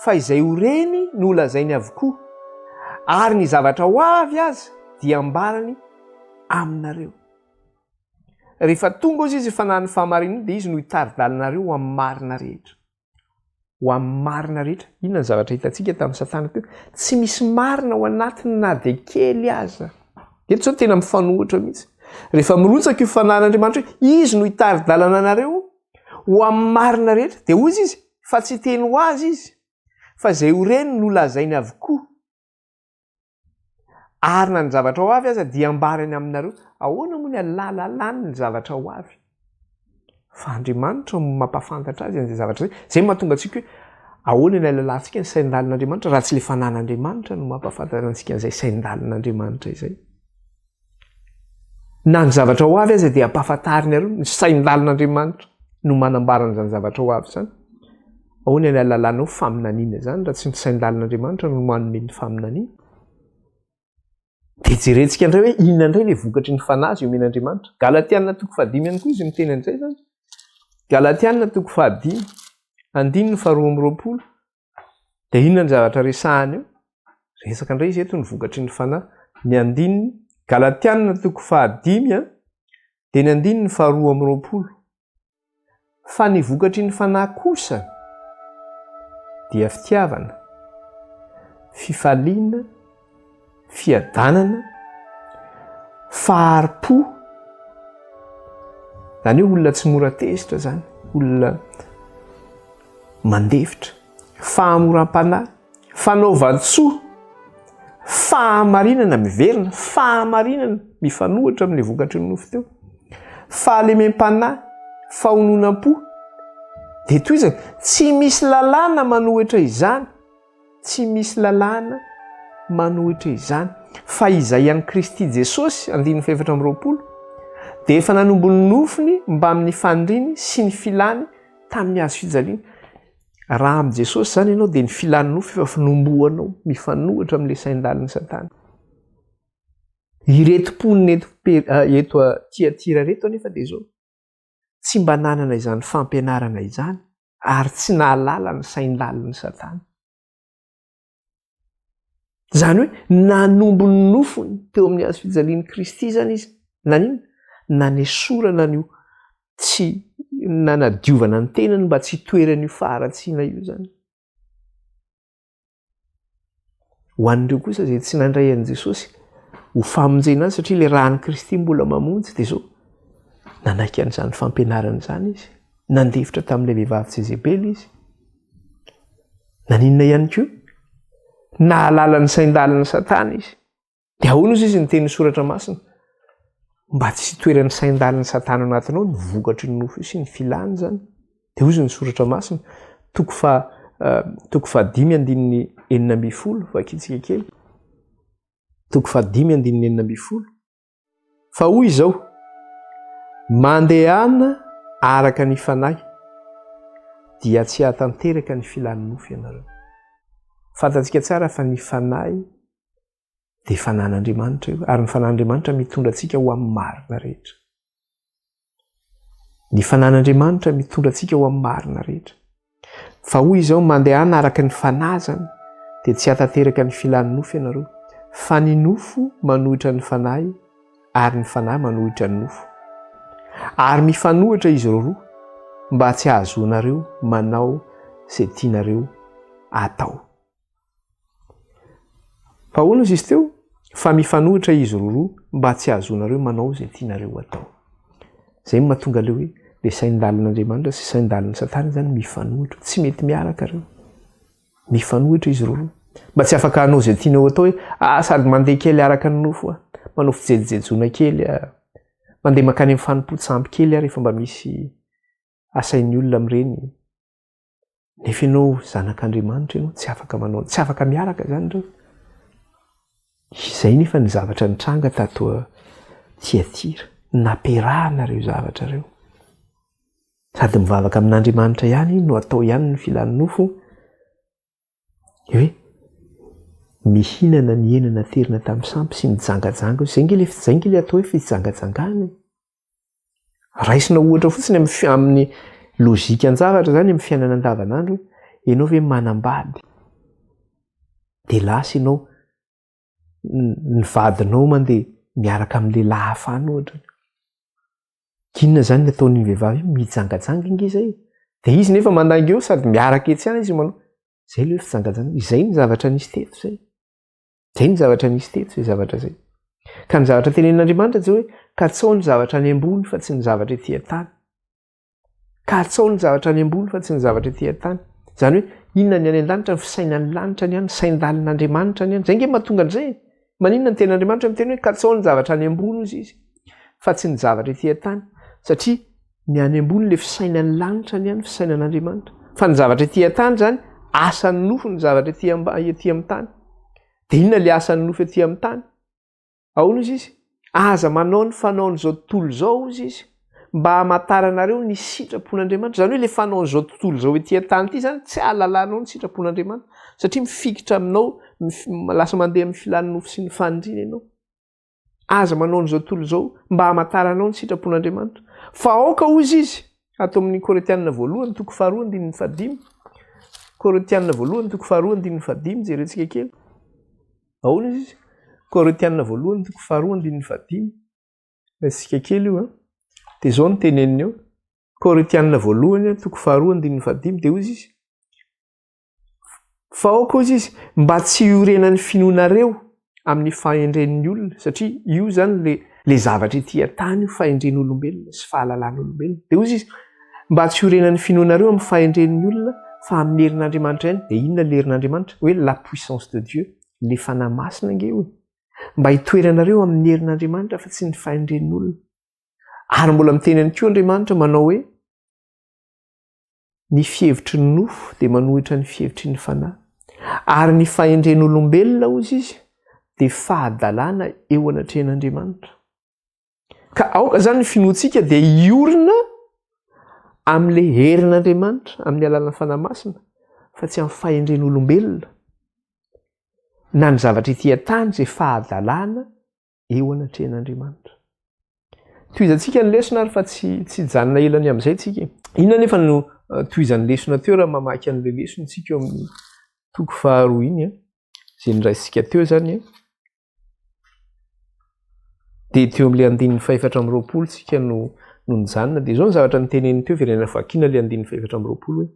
Speaker 1: fa izay ho reny no holazainy avokoa, ary ny zavatra ho avy aza dia hambarany aminareo. Rehefa tonga ozy izy fanahin'ny fahamarinana dia izy no hitari-dalana anareo ho amin'ny marina rehetra. Ho amin'ny marina rehetra. Inona ny zavatra hitantsika tamin'ny Satana teo? Tsy misy marina ao anatiny na dia kely aza. Eto izao tena mifanohitra mihitsy. Rehefa mirotsaka io fanahin'Andriamanitra io, izy no hitari-dalana anareo ho amin'ny marina rehetra. Dia hoy izy, fa tsy hiteny ho azy izy, fa izay ho reny no lazainy avokoa. Ary na ny zavatra ho avy aza dia ambarany aminareo. Ahoana moa ny alalalany ny zavatra ho avy? Fa Andriamanitra no mampahafantatra azy an'izay zavatra izay. Izay no mahatonga antsika hoe ahoana ny alalantsika ny sain-dalin'Andriamanitra raha tsy ilay fanan'Andriamanitra no mampahafantatra antsika an'izay sain-dalin'Andriamanitra izay. Na ny zavatra ho avy aza dia ampahafantariny areo, ny sain-dalin'Andriamanitra no manambara an'izany zavatra ho avy izany. Ahoana ny ahalalanao faminaniana izany raha tsy ny sain-dalin'Andriamanitra no manome ny faminaniana? Dia jerentsika indray hoe inona indray ilay vokatry ny fanahy izay omen'Andriamanitra. Galatiana toko fahadimy ihany koa izy miteny an'izay izany. Galatiana toko fahadimy, andininy faharoa amby roapolo. Dia inona ny zavatra resahany eo? Resaka indray izy eto ny vokatry ny fanahy. Ny andininy, Galatiana toko fahadimy a, dia ny andininy faharoa amby roapolo. Fa ny vokatry ny fanahy kosa dia fitiavana, fifaliana, fiadanana, fahari-po, izany hoe olona tsy mora tezitra izany, olona mandefitra, fahamoram-panahy, fanaovan-tsoa, fahamarinana miverina, fahamarinana mifanohitra amin'ilay vokatry ny nofo teo, fahalemem-panahy, fahononam-po, dia tohizana, tsy misy lalàna manohitra izany. Tsy misy lalàna manohitra izany, fa izay an'i Kristy Jesosy, andininy fahefatra amby roapolo, dia efa nanombo ny nofony mbamin'ny faniriany sy ny filany tamin'ny hazo fijaliana. Raha amin'i Jesosy izany ianao dia ny filan'ny nofo efa finombohanao, mifanohitra amin'ilay sain-dalin'i Satana. Ireto mponina eto eto Tiatira ireto anefa dia izao, tsy mba nanana izany fampianarana izany ary tsy nahalala ny sain-dalin'i Satana. Izany hoe nanombo ny nofony teo amin'ny hazo fijalian'i Kristy izany izy. Naninona? Nanesorana an'io tsy nanadiovana ny tenany mba tsy hitoeran'io faharatsiana io izany. Ho an'ireo kosa izay tsy nandray an'i Jesosy ho famonjena azy satria ilay ran'i Kristy mbola mamonjy dia izao, nanaiky an'izany fampianarana izany izy, nandefitra tamin'ilay vehivavy Jezebela izy. Naninona ihany koa? Nahalala ny sain-dalin'i Satana izy. Dia ahoana ozy izy ny tenin'ny soratra masina? Mba tsy hitoeran'ny sain-dalin'i Satana ao anatinao ny vokatry ny nofo io sy ny filany izany. Dia ozy ny soratra masina, toko fa eh, toko fahadimy andininy 16, vakintsika kely. Toko fahadimy andininy 16. Fa hoy izao, Mandehana araka ny fanahy, dia tsy hahatanteraka ny filan'ny nofo ianareo. Fantatsika tsara fa ny fanahy dia fanan'Andriamanitra io, ary ny fanan'Andriamanitra mitondra antsika ho amin'ny marina rehetra. Ny fanan'Andriamanitra mitondra antsika ho amin'ny marina rehetra. Fa hoy izao, mandehana araka ny fanahy izany, dia tsy hahatanteraka ny filan'ny nofo ianareo, fa ny nofo manohitra ny fanahy, ary ny fanahy manohitra ny nofo. Ary mifanohitra izy roa, mba tsy hahazoanareo manao izay tianareo atao. Fa ahoana ozy izy teo? Fa mifanohitra izy roroa mba tsy hahazoanareo manao izay tianareo atao. Izay no mahatonga ilay hoe ilay sain-dalin'Andriamanitra sy sain-dalin'i Satana izany mifanohitra, tsy mety miaraka ireo. Mifanohitra izy roroa. Mba tsy afaka hanao izay tianao atao hoe ah sady mandeha kely araka ny nofo aho, manao fijejojejoana kely aho, mandeha mankany amin'ny fanompoan-tsampy kely aho rehefa mba misy asain'ny olona amin'ireny. Nefa ianao zanak'Andriamanitra ianao tsy afaka manao, tsy afaka miaraka izany ireo. Izay nefa ny zavatra nitranga tato Tiatira. Nampiarahana ireo zavatra ireo. Sady mivavaka amin'Andriamanitra ihany no atao ihany ny filan'ny nofo. Hoe mihinana ny hena naterina tamin'ny sampy sy mijangajanga. Izay nge le, izay nge le atao hoe fijangajangana e. Raisina ohatra fotsiny amin'ny fi- amin'ny lojikan-javatra izany amin'ny fiainana andavanandro hoe ianao ve manambady dia lasa ianao ny vadinao mandeha miaraka amin'ny lehilahy hafa any ohatra. Inona izany ny ataon'iny vehivavy iny? Mijangajanga ange izay e. Dia izy nefa mandainga eo sady miaraka etsy ihany izy manao. Izay ilay hoe fijangajangana. Izay ny zavatra nisy teto izay. Izay ny zavatra nisy teto, izay zavatra izay. Ka ny zavatra tenenin'Andriamanitra dia hoe katsao ny zavatra any ambony fa tsy ny zavatra ety an-tany. Katsao ny zavatra any ambony fa tsy ny zavatra ety an-tany. Izany hoe inona ny any an-danitra, ny fisainan'ny lanitra ny any, sain-dalin'Andriamanitra ny any. Izay nge mahatonga an'izay. Maninona ny tenin'Andriamanitra miteny hoe katsao ny zavatra any ambony ozy izy fa tsy ny zavatra ety an-tany. Satria ny any ambony le fisainan'ny lanitra ny any, fisainan'Andriamanitra. Fa ny zavatra ety an-tany izany, asan'ny nofo ny zavatra ety amba, ety amin'ny tany. Dia inona le asan'ny nofo ety amin'ny tany? Ahoana ozy izy? Aza manao ny fanaon'izao tontolo izao ozy izy, mba hamantaranareo ny sitrapon'Andriamanitra. Izany hoe le fanaon'izao tontolo izao ety an-tany ity izany, tsy ahalalanao ny sitrapon'Andriamanitra. Satria mifikitra aminao, lasa mandeha amin'ny filan'ny nofo sy ny faniriana ianao. Aza manao an'izao tontolo izao mba hamantaranao ny sitrapon'Andriamanitra. Fa aoka hozy izy, ato amin'ny Korintiana voalohany toko faharoa andininy fahadimy. Korintiana voalohany toko faharoa andininy fahadimy, jerentsika kely. Ahoana izy izy? Korintiana voalohany toko faharoa andininy fahadimy. Raisitsika kely io an. Dia izao no teneniny eo. Korintiana voalohany toko faharoa andininy fahadimy dia hozy izy. Fa aoka hozy izy mba tsy hiorenan'ny finoanareo amin'ny fahendren'ny olona, satria io izany le le zavatra ety an-tany io fahendren'olombelona sy fahalalan'olombelona. Dia hozy izy mba tsy hiorenan'ny finoanareo amin'ny fahendren'ny olona fa amin'ny herin'Andriamanitra ihany. Dia inona le herin'Andriamanitra? Hoe la puissance de Dieu, le Fanahy Masina ange io e. Mba hitoeranareo amin'ny herin'Andriamanitra fa tsy ny fahendren'olona. Ary mbola miteny ihany koa Andriamanitra manao hoe Ny fihevitry ny nofo dia manohitra ny fihevitry ny fanahy. Ary ny fahendren'olombelona, hozy izy, dia fahadalana eo anatrehan'Andriamanitra. Ka aoka izany ny finoantsika dia hiorina amin'ilay herin'Andriamanitra, amin'ny alalan'ny Fanahy Masina, fa tsy amin'ny fahendren'olombelona, na ny zavatra ety an-tany izay fahadalana eo anatrehan'Andriamanitra. Tohizantsika ny lesona ary fa tsy tsy hijanona ela ny amin'izay tsika. Inona nefa no eh, tohizan'ny lesona teo raha mamaky an'ilay lesona tsika eo amin'ny toko faharoa iny eh? izay niraisintsika teo izany eh? dia teo amin'ilay andininy fahefatra amby 20 tsika no no nijanona dia izao ny zavatra niteneniny teo verenana vakiana ilay andininy fahefatra amby 20 hoe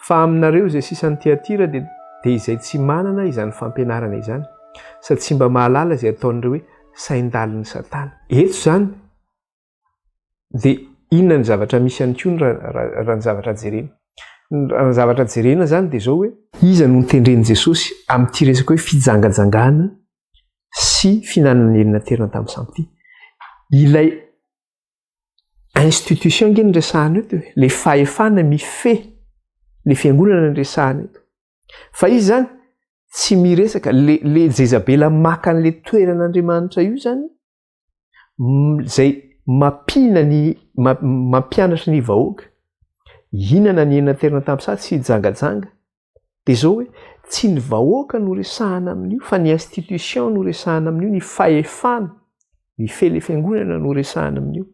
Speaker 1: Fa aminareo izay sisan'i Tyatira dia dia izay tsy manana izany fampianarana izany, sady tsy mba mahalala izay ataon'ireo hoe sain-dalin'i Satana. Eto izany dia inona ny zavatra misy ihany koa raha raha ny zavatra jerena. Raha ny zavatra jerena izany dia izao hoe, iza no notendren'i Jesosy amin'ity resaka hoe fijangajangana sy fihinanana ny hena naterina tamin'ny sampy ity? Ilay Institution ange no resahana eto e, le fahefana mifehy le fiangonana no resahana eto. Fa izy zany Tsy miresaka, le le Jezabela maka an'le toeran'Andriamanitra io zany, izay mampihina ny mampianatra ny vahoaka hihinana ny hena terina tamin'ny saha tsy hijangajanga dia izao hoe tsy ny vahoaka no resahana amin'io fa ny institution no resahana amin'io ny fahefana mifehy le fiangonana no resahana amin'io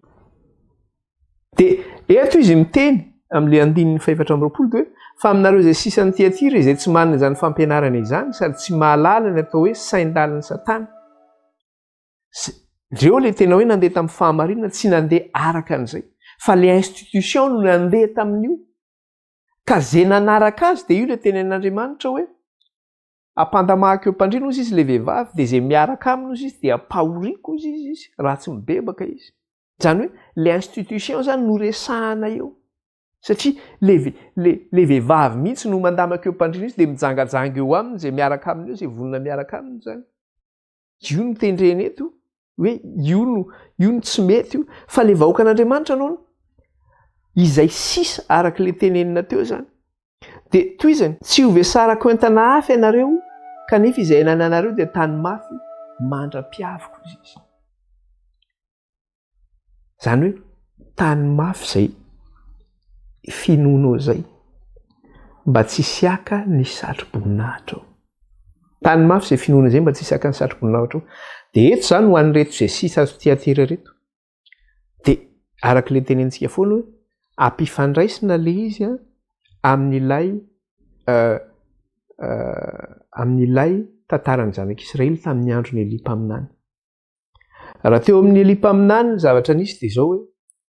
Speaker 1: dia eto izy miteny amin'ilay andininy fahefatra amby 20 dia hoe fa aminareo izay sisan'ny Tiatira izay tsy manana izany fampianarana izany sady tsy mahalala ny atao hoe sain-dalin'i Satana Reo le tena hoe nandeha tamin'ny fahamarinana tsy nandeha araka an'izay fa le institution no nandeha tamin'io ka ze nanaraka azy de io le tenenin'Andriamanitra hoe ampandamahako eo am-pandriana ozy izy le vehivavy de ze miaraka aminy ozy izy de ampahoriako ozy izy izy raha tsy mibebaka izy. Zany hoe le institution zany no resahana eo satria le le le vehivavy mihitsy no mandamaka eo am-pandriana izy de mijangajanga eo aminy ze miaraka aminy eo ze vonona miaraka aminy zany. Io no tendrena eto hoe io no io no tsy mety io fa le vahoakan'Andriamanitra anao izay sisa araka le tenenina teo zany de tohizany tsy ho vesarako entana hafa ianareo kanefa izay anananareo dia tany mafy mandra-piaviko izy izy. Izany hoe tany mafy izay finoanao izay mba tsy hisy haka ny satroboninahitra ao. Tany mafy izay finoana izay mba tsy hisy haka ny satroboninahitra ao. Dia eto izany ho an'ireto izay sisa azo Tiatira ireto. Dia araka ilay tenenintsika foana hoe ampifandraisina ilay izy an, amin'ilay amin'ilay tantaran'ny zanak'Israely tamin'ny andron'i Elia mpaminany. Raha teo amin'i Elia mpaminany ny zavatra nisy dia izao hoe,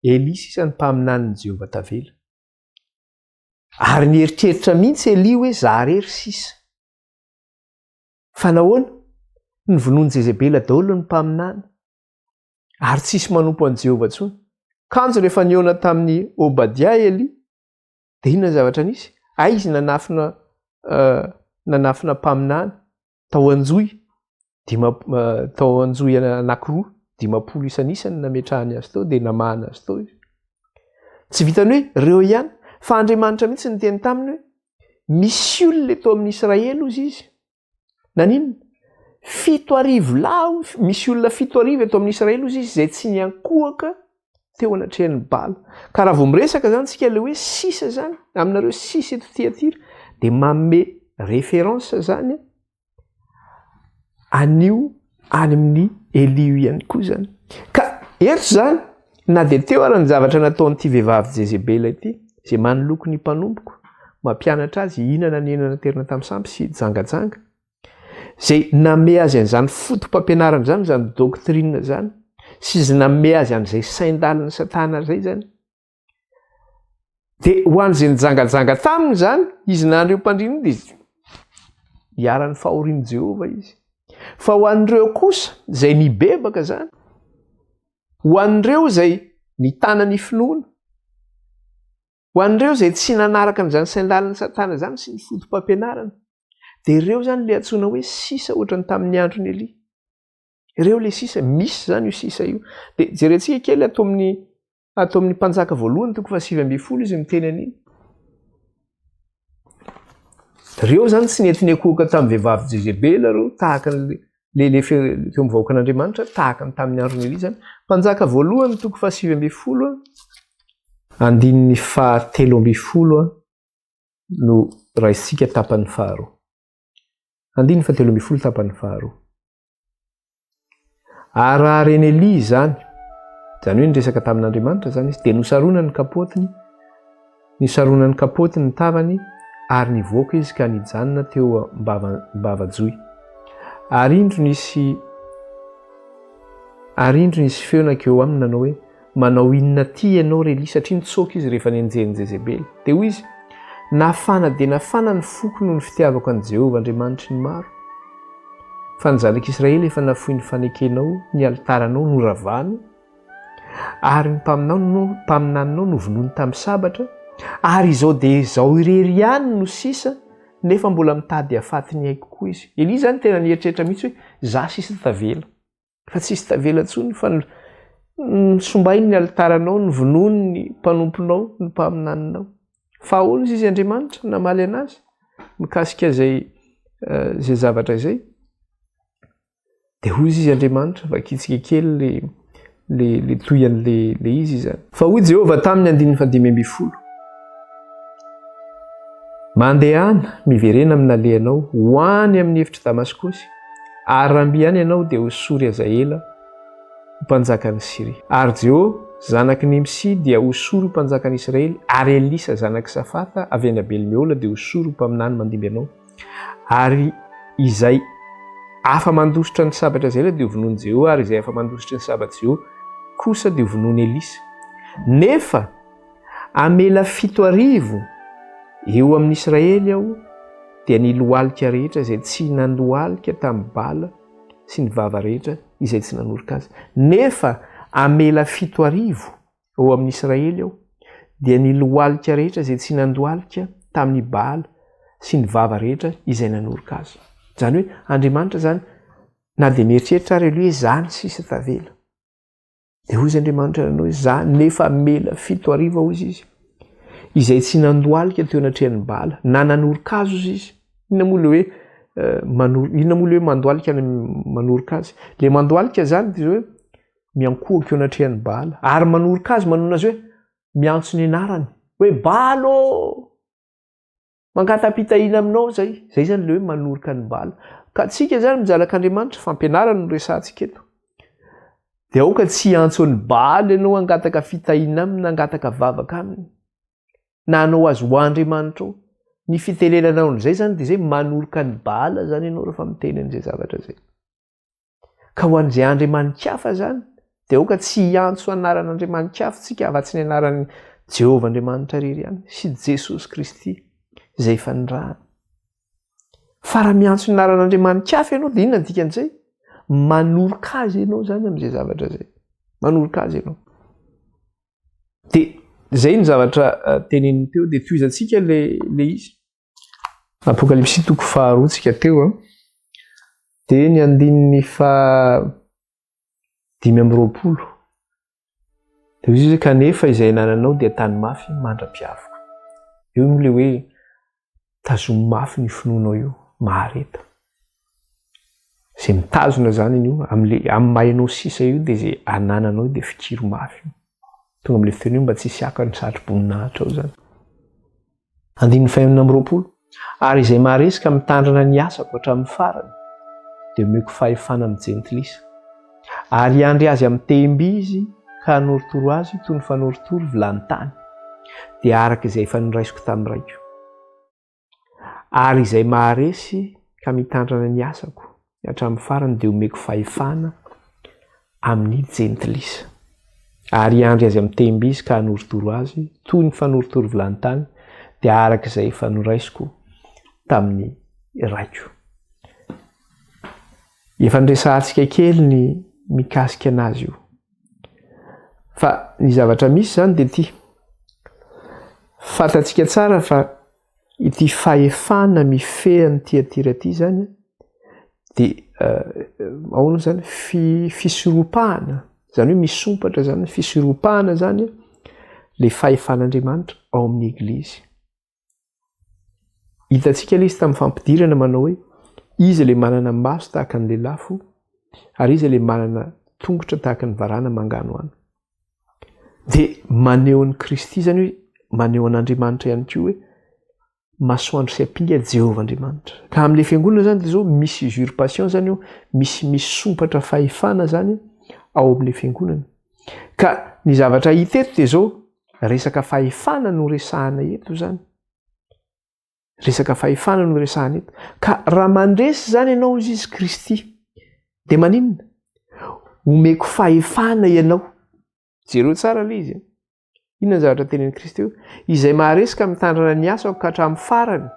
Speaker 1: Elia sisa ny mpaminanin'i Jehovah tavela. Ary nieritreritra mihitsy Elia hoe za rery sisa. Fa nahoana? Novonoin'i Jezebela daholo ny mpaminany. Ary tsisy manompo an'i Jehovah intsony. Kanjo rehefa nihaona tamin'i Obadia Elia, dia inona ny zavatra nisy? Hay izy nanafina nanafina mpaminany. Tao Anjohy, tao Anjohy anankiroa, 50 isanisany no nametrahany azy tao dia namahana azy tao izy. Tsy vitan'ny hoe ireo ihany, fa Andriamanitra mihitsy niteny taminy hoe misy olona eto amin'ny Israely hozy izy. Naninona? 7000 lahy, misy olona 7000 eto amin'ny Israely hozy izy izay tsy niankohoka teo anatrehan'ny bala. Ka raha vao miresaka zany tsika le hoe sisa zany, aminareo sisa eto Tiatira, dia manome référence zany an'io any amin'ny Elia io ihany koa zany. Ka eto zany, na dia teo ara ny zavatra nataon'ity vehivavy Jezebela ity, izay manoloko ny mpanompoko, mampianatra azy hihinana ny hena naterina tamin'ny sampy sy hijangajanga, Izay namehy azy an'izany foto-pampianarana izany, izany doctrine izany, sy izay namehy azy an'izay sain-dalin'i Satana izay izany. Dia ho an'izay nijangajanga taminy izany, izy nandry eo am-pandriana io dia iharan'ny fahorian'i Jehovah izy. Fa ho an'ireo kosa izay nibebaka izany, ho an'ireo izay nitana ny finoana, Ho an'ireo izay tsy nanaraka an'izany sain-dalin'i Satana izany sy ny foto-pampianarana, dia ireo izany ilay antsoina hoe sisa ohatran'ny tamin'ny andron'i Elia. Ireo ilay sisa, misy izany io sisa io. Dia jerentsika kely ato amin'ny ato amin'ny mpanjaka voalohany toko faha 19 izy miteny an'iny. Ireo izany tsy nety niankohoka tamin'ny vehivavy Jezebela ireo, tahaka ny le le teo amin'ny vahoakan'Andriamanitra, tahaka ny tamin'ny andron'i Elia izany. Mpanjaka voalohany toko faha 19 andininy faha 13 no raisintsika tapany faharoa. Andininy faha 13 tapany faharoa. Ary raha ren'i Elia izany, izany hoe niresaka tamin'Andriamanitra izany izy, dia nosaronany ny kapaotiny, nosaronany ny kapaotiny ny tavany, ary nivoaka izy ka nijanona teo am-bava-johy. Ary indro nisy ary indro nisy feo nankeo aminy nanao hoe, Manao inona aty ianao ry Elia? Satria nitsoaka izy rehefa nenjehin'i Jezebela. Dia hoy izy, Nafana dia nafana ny foko noho ny fitiavako an'i Jehovah Andriamanitry ny maro. Fa ny zanak'Israely efa nafoy ny fanekenao, ny alitaranao noravany, ary ny mpaminaninao novonoiny tamin'ny sabatra, ary izao dia izao irery ihany no sisa, nefa mbola mitady hahafaty ny aiko koa izy. Elia izany tena nieritreritra mihitsy hoe, Izaho sisa tavela. Fa tsisy tavela intsony fa nosombainy ny alitaranao, novonoiny ny mpanomponao, ny mpaminaninao. Fa ahoana izy izy Andriamanitra namaly anazy mikasika izay izay zavatra izay. Dia hoy izy Andriamanitra, vakintsika kely le le le tohian'le le izy izany. Fa hoy Jehovah taminy andininy fahadimy ambin'ny folo. Mandehana, miverena amin'ny nalehanao, ho any amin'ny efitr'i Damaskosy, ary raha mby any ianao dia hosory Hazaela ho mpanjakan'i Syria. Ary Jeho, zanak'i Nimsy, dia hosory ho mpanjakan'i Israely, ary Elisa, zanak'i Safata, avy any Abel-mehola, dia hosory ho mpaminany mandimby anao. Ary izay afa-mandositra ny sabatra Hazaela dia hovonoin'i Jeho, ary izay afa-mandositra ny sabatr'i Jeho kosa dia hovonoin'i Elisa. Nefa hamela 7000 eo amin'i Israely aho, dia ny lohalika rehetra izay tsy nandohalika tamin'i Bala sy ny vava rehetra izay tsy nanoroka azy. Nefa hamela 7000 Ao amin'i Israely aho, dia ny lohalika rehetra izay tsy nandohalika tamin'i Baala sy ny vava rehetra izay nanoroka azy. Izany hoe Andriamanitra izany, na dia mieritreritra ary aloha hoe za ny sisa tavela. Dia hoy izy Andriamanitra nanao hoe za nefa mela 7000 hoy izy, izay tsy nandohalika teo anatrehan'i Baala, na nanoroka azy hoy izy. Inona moa le hoe manoro, inona moa le hoe mandohalika na manoroka azy? Le mandohalika izany dia hoe miankohoka eo anatrehan'i Baala ary manoroka azy manonona azy hoe miantso ny anarany hoe Baala ô! Mangata-pitahiana aminao zay. Zay zany le hoe manoroka an'i Baala. Ka tsika zany mijanak'Andriamanitra, fampianarana no resahantsika eto. Dia aoka tsy hiantso an'i Baala ianao hangataka fitahiana aminy na hangataka vavaka aminy. Na hanao azy ho Andriamanitrao. Ny fitenenanao an'izay zany dia izay manoroka an'i Baala zany ianao rehefa miteny an'izay zavatra izay. Ka ho an'izay andriamani-kafa izany, dia aoka tsy hiantso anaran'andriamani-kafa isika afa-tsy ny anaran'i Jehovah Andriamanitra irery ihany sy Jesosy Kristy izay efa nirahany. Fa raha miantso ny anaran'andriamani-kafa ianao dia inona ny dikan'izay? Manoroka azy ianao izany amin'izay zavatra izay. Manoroka azy ianao. Dia izay ny zavatra eh, teneniny teo, dia tohizantsika le izy. Apokalypsy toko faharoa tsika teo an. Dia ny andininy faha 25. Dia hoy izy hoe kanefa izay anananao dia tany mafy mandra-piaviko. Eo moa ilay hoe tazomy mafy ny finoanao io, mahareta. Izay mitazona izany io, amin'ilay amin'ny maha ianao sisa io dia izay anananao io dia fikiro mafy io. Tonga amin'ilay fotoana io mba tsy hisy haka ny satro-boninahitra ao izany. Andininy fahenina amby roapolo, Ary izay maharesy ka mitandrina ny asako hatramin'ny farany, dia omeko fahefana amin'ny jentilisa. Ary hiandry azy amin'ny tehim-by izy ka hanorotoro azy toy ny fanorotoro vilany tany, dia araka izay efa noraisiko tamin'ny Raiko. Ary izay maharesy ka mitandrina ny asako hatramin'ny farany dia omeko fahefana amin'ny jentilisa. Ary hiandry azy amin'ny tehim-by izy ka hanorotoro azy toy ny fanorotoro vilany tany, dia araka izay efa noraisiko tamin'ny Raiko. Efa niresahantsika kely ny mikasika anazy io. Fa ny zavatra misy izany dia ity. Fantatsika tsara fa ity fahefana mifehy an'ity Tyatira ity izany dia ahoana izany fisoropahana, izany hoe misompatra izany, fisoropahana izany ilay fahefan'Andriamanitra ao amin'ny Eglizy. Hitantsika ilay izy tamin'ny fampidirana manao hoe iza ilay manana maso tahaka ny lelafo ary iza ilay manana tongotra tahaka ny varana manganohano. Dia maneho an'i Kristy izany hoe maneho an'Andriamanitra ihany koa hoe masoandro sy ampinga Jehovah Andriamanitra. Ka amin'ilay fiangonana izany dia izao misy usurpation izany eo, misy misompatra fahefana izany ao amin'ilay fiangonana. Ka ny zavatra hita eto dia izao, resaka fahefana no resahana eto izany. Resaka fahefana no resahana eto. Ka raha mandresy izany ianao hozy izy Kristy, dia maninona? Omeko fahefana ianao. Jereo tsara ilay izy. Inona ny zavatra tenenin'i Kristy eo? Izay maharesy ka mitandrina ny asako ka hatramin'ny farany,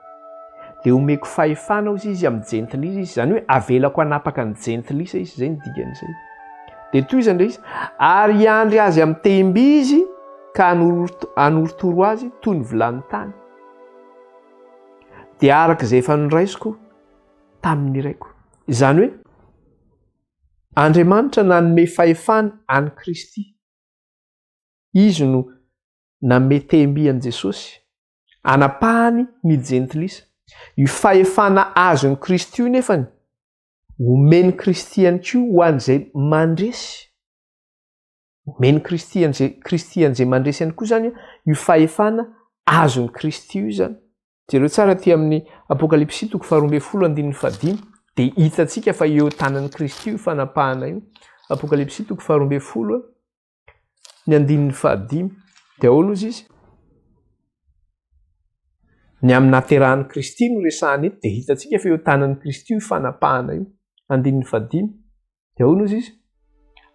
Speaker 1: dia omeko fahefana hozy izy amin'ny jentilisa izy. Izany hoe avelako hanapaka ny jentilisa izy, izay ny dikan'izay. Dia tohizany ilay izy, ary hiandry azy amin'ny tehim-by izy ka hanorotoro azy toy ny vilany tany. Dia araka izay efa noraisiko tamin'ny Raiko. Izany hoe, Andriamanitra nanome fahefana an'i Kristy. Izy no nanome tehim-by an'i Jesosy, hanapahany ny jentilisa. Io fahefana azon'i Kristy io nefany omen'i Kristy ihany koa ho an'izay mandresy. Omen'i Kristy an'izay Kristy an'izay mandresy ihany koa izany io fahefana azon'i Kristy io izany. Jereo tsara aty amin'ny Apokalypsy toko faharoa ambin'ny folo andininy fahadimy dia hitantsika fa eo tanan'i Kristy io fanapahana io. Apokalypsy toko faharoa ambin'ny folo ny andininy fahadimy dia ahoana ozy izy? Ny amin'ny nahaterahan'i Kristy no resahana eto dia hitantsika fa eo tanan'i Kristy io fanapahana io. Andininy fahadimy dia ahoana ozy izy?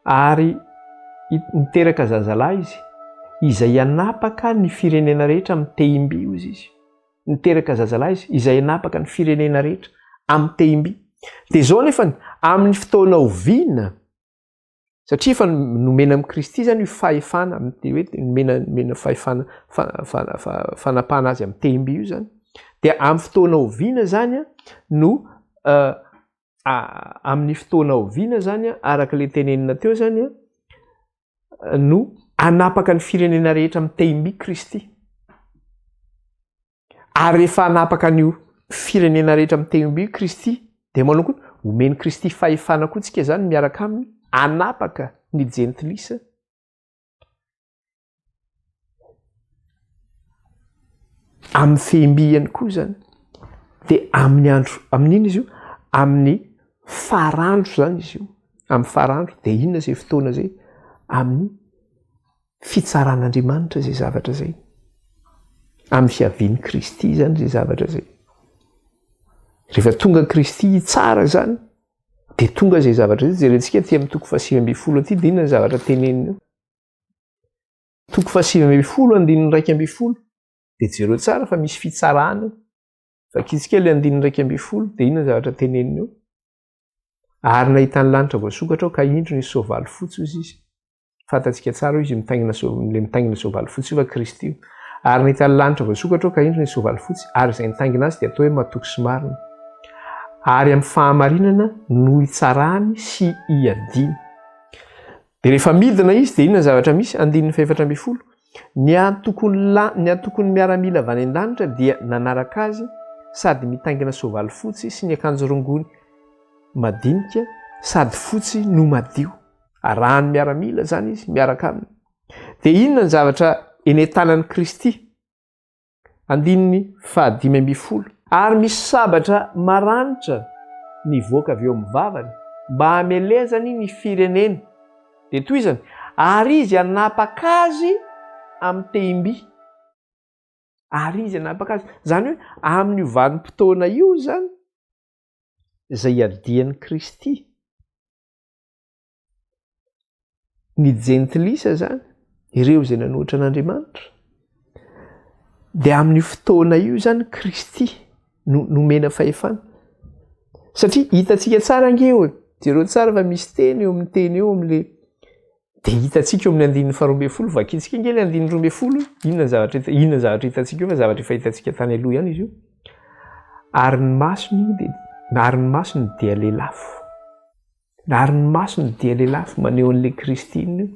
Speaker 1: Ary niteraka zazalahy izy izay hanapaka ny firenena rehetra amin'ny tehim-by ozy izy. Niteraka zazalahy izy izay hanapaka ny firenena rehetra amin'ny tehim-by. Dia izao nefany amin'ny fotoana oviana Satria efa nomena amin'i Kristy izany io fahefana amin'ny hoe nomena nomena fahefana fanapahana azy amin'ny tehim-by io izany. Dia amin'ny fotoana oviana izany no amin'ny fotoana oviana izany araka ilay tenenina teo izany no hanapaka ny firenena rehetra amin'ny tehim-by Kristy. Ary rehefa hanapaka an'io firenena rehetra amin'ny tehim-by io Kristy, dia manao koa, omen'i Kristy fahefana koa tsika izany miaraka aminy hanapaka ny jentilisa. Amin'ny fehim-by ihany koa izany. Dia amin'ny andro, amin'inona izy io? Amin'ny farandro izany izy io. Amin'ny farandro, dia inona izay fotoana izay? Amin'ny fitsaran'Andriamanitra izay zavatra izay. Amin'ny fiavian'i Kristy izany izay zavatra izay. Rehefa tonga Kristy hitsara izany, dia tonga izay zavatra izay. Jerentsika aty amin'ny toko faha-19 aty, dia inona ny zavatra teneniny eo? Toko faha-19, andininy 11, dia jereo tsara fa misy fitsarana. Vakintsika ilay andininy 11, dia inona ny zavatra teneniny eo? Ary nahita ny lanitra voasokatra aho, ka indro nisy soavaly fotsy, hoy izy. Fantatsika tsara hoe izy mitaingina ilay mitaingina soavaly fotsy io fa Kristy io. Ary nahita ny lanitra voasokatra aho ka indro nisy soavaly fotsy, ary izay nitaingina azy dia atao hoe matoky sy marina. Ary amin'ny fahamarinana no hitsarany sy hiadiany. Dia rehefa midina izy dia inona ny zavatra misy? Andininy faha-14. Ny antokon'ny la, ny antokon'ny miaramila avy any an-danitra dia nanaraka azy sady mitaingina soavaly fotsy sy ny akanjo rongony madinika sady fotsy no madio. Arahan'ny miaramila izany izy miaraka aminy. Dia inona ny zavatra eny an-tanan'i Kristy? Andininy faha-15. Ary misy sabatra maranitra nivoaka avy eo amin'ny vavany mba hamelezany ny firenena. Dia tohizany, ary izy hanapaka azy amin'ny tehim-by. Ary izy hanapaka azy. Izany hoe amin'io vanim-potoana io izany, izay iadian'i Kristy. Ny jentilisa izany, ireo izay nanohitra an'Andriamanitra, dia amin'io fotoana io izany Kristy no nomena fahefana. Satria hitantsika tsara ange eo e, jereo tsara fa misy teny eo amin'ny teny eo amin'le dia hitantsika eo amin'ny andininy faharoa ambin'ny folo, vakintsika ange le andininy 12, inona ny zavatra hita, inona ny zavatra hitantsika eo fa zavatra efa hitantsika tany aloha ihany izy io. Ary ny masony dia ary ny masony dia lelafo. Ary ny masony dia lelafo maneho an'ilay Kristy iny io.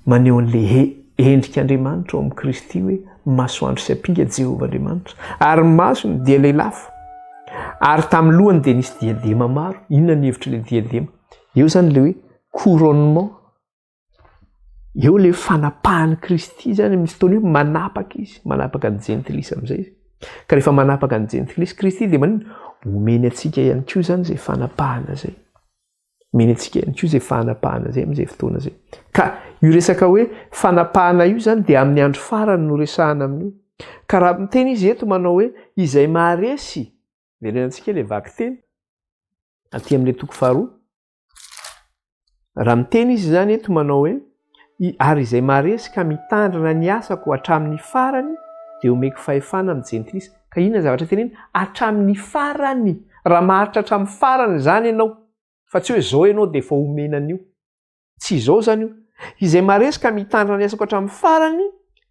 Speaker 1: Maneho an'ilay endrik'Andriamanitra ao amin'i Kristy hoe masoandro sy ampinga Jehovah Andriamanitra. Ary ny masony dia lelafo. Ary tamin'ny lohany dia nisy diadema maro. Inona ny hevitr'ilay diadema? Eo izany ilay hoe couronnement. Eo ilay fanapahan'i Kristy izany amin'ny fotoana io, manapaka izy, manapaka ny jentilisa amin'izay izy. Ka rehefa manapaka ny jentilisa Kristy dia maninona? Omeny antsika ihany koa izany izay fanapahana izay. Omeny antsika ihany koa izay fanapahana izay amin'izay fotoana izay. Ka io resaka hoe fanapahana io izany dia amin'ny andro farany no resahana amin'io. Ka raha miteny izy eto manao hoe izay maharesy, verenantsika ilay vakiteny aty amin'ilay toko faharoa, Raha miteny izy izany eto manao hoe, Ary izay maharesy ka mitandrina ny asako hatramin'ny farany dia omeko fahefana amin'ny jentilisa. Ka inona ny zavatra teneniny? Hatramin'ny farany. Raha maharitra hatramin'ny farany izany ianao, fa tsy hoe izao ianao dia efa omena an'io. Tsy izao izany io. Izay maharesy ka mitandrina ny asako hatramin'ny farany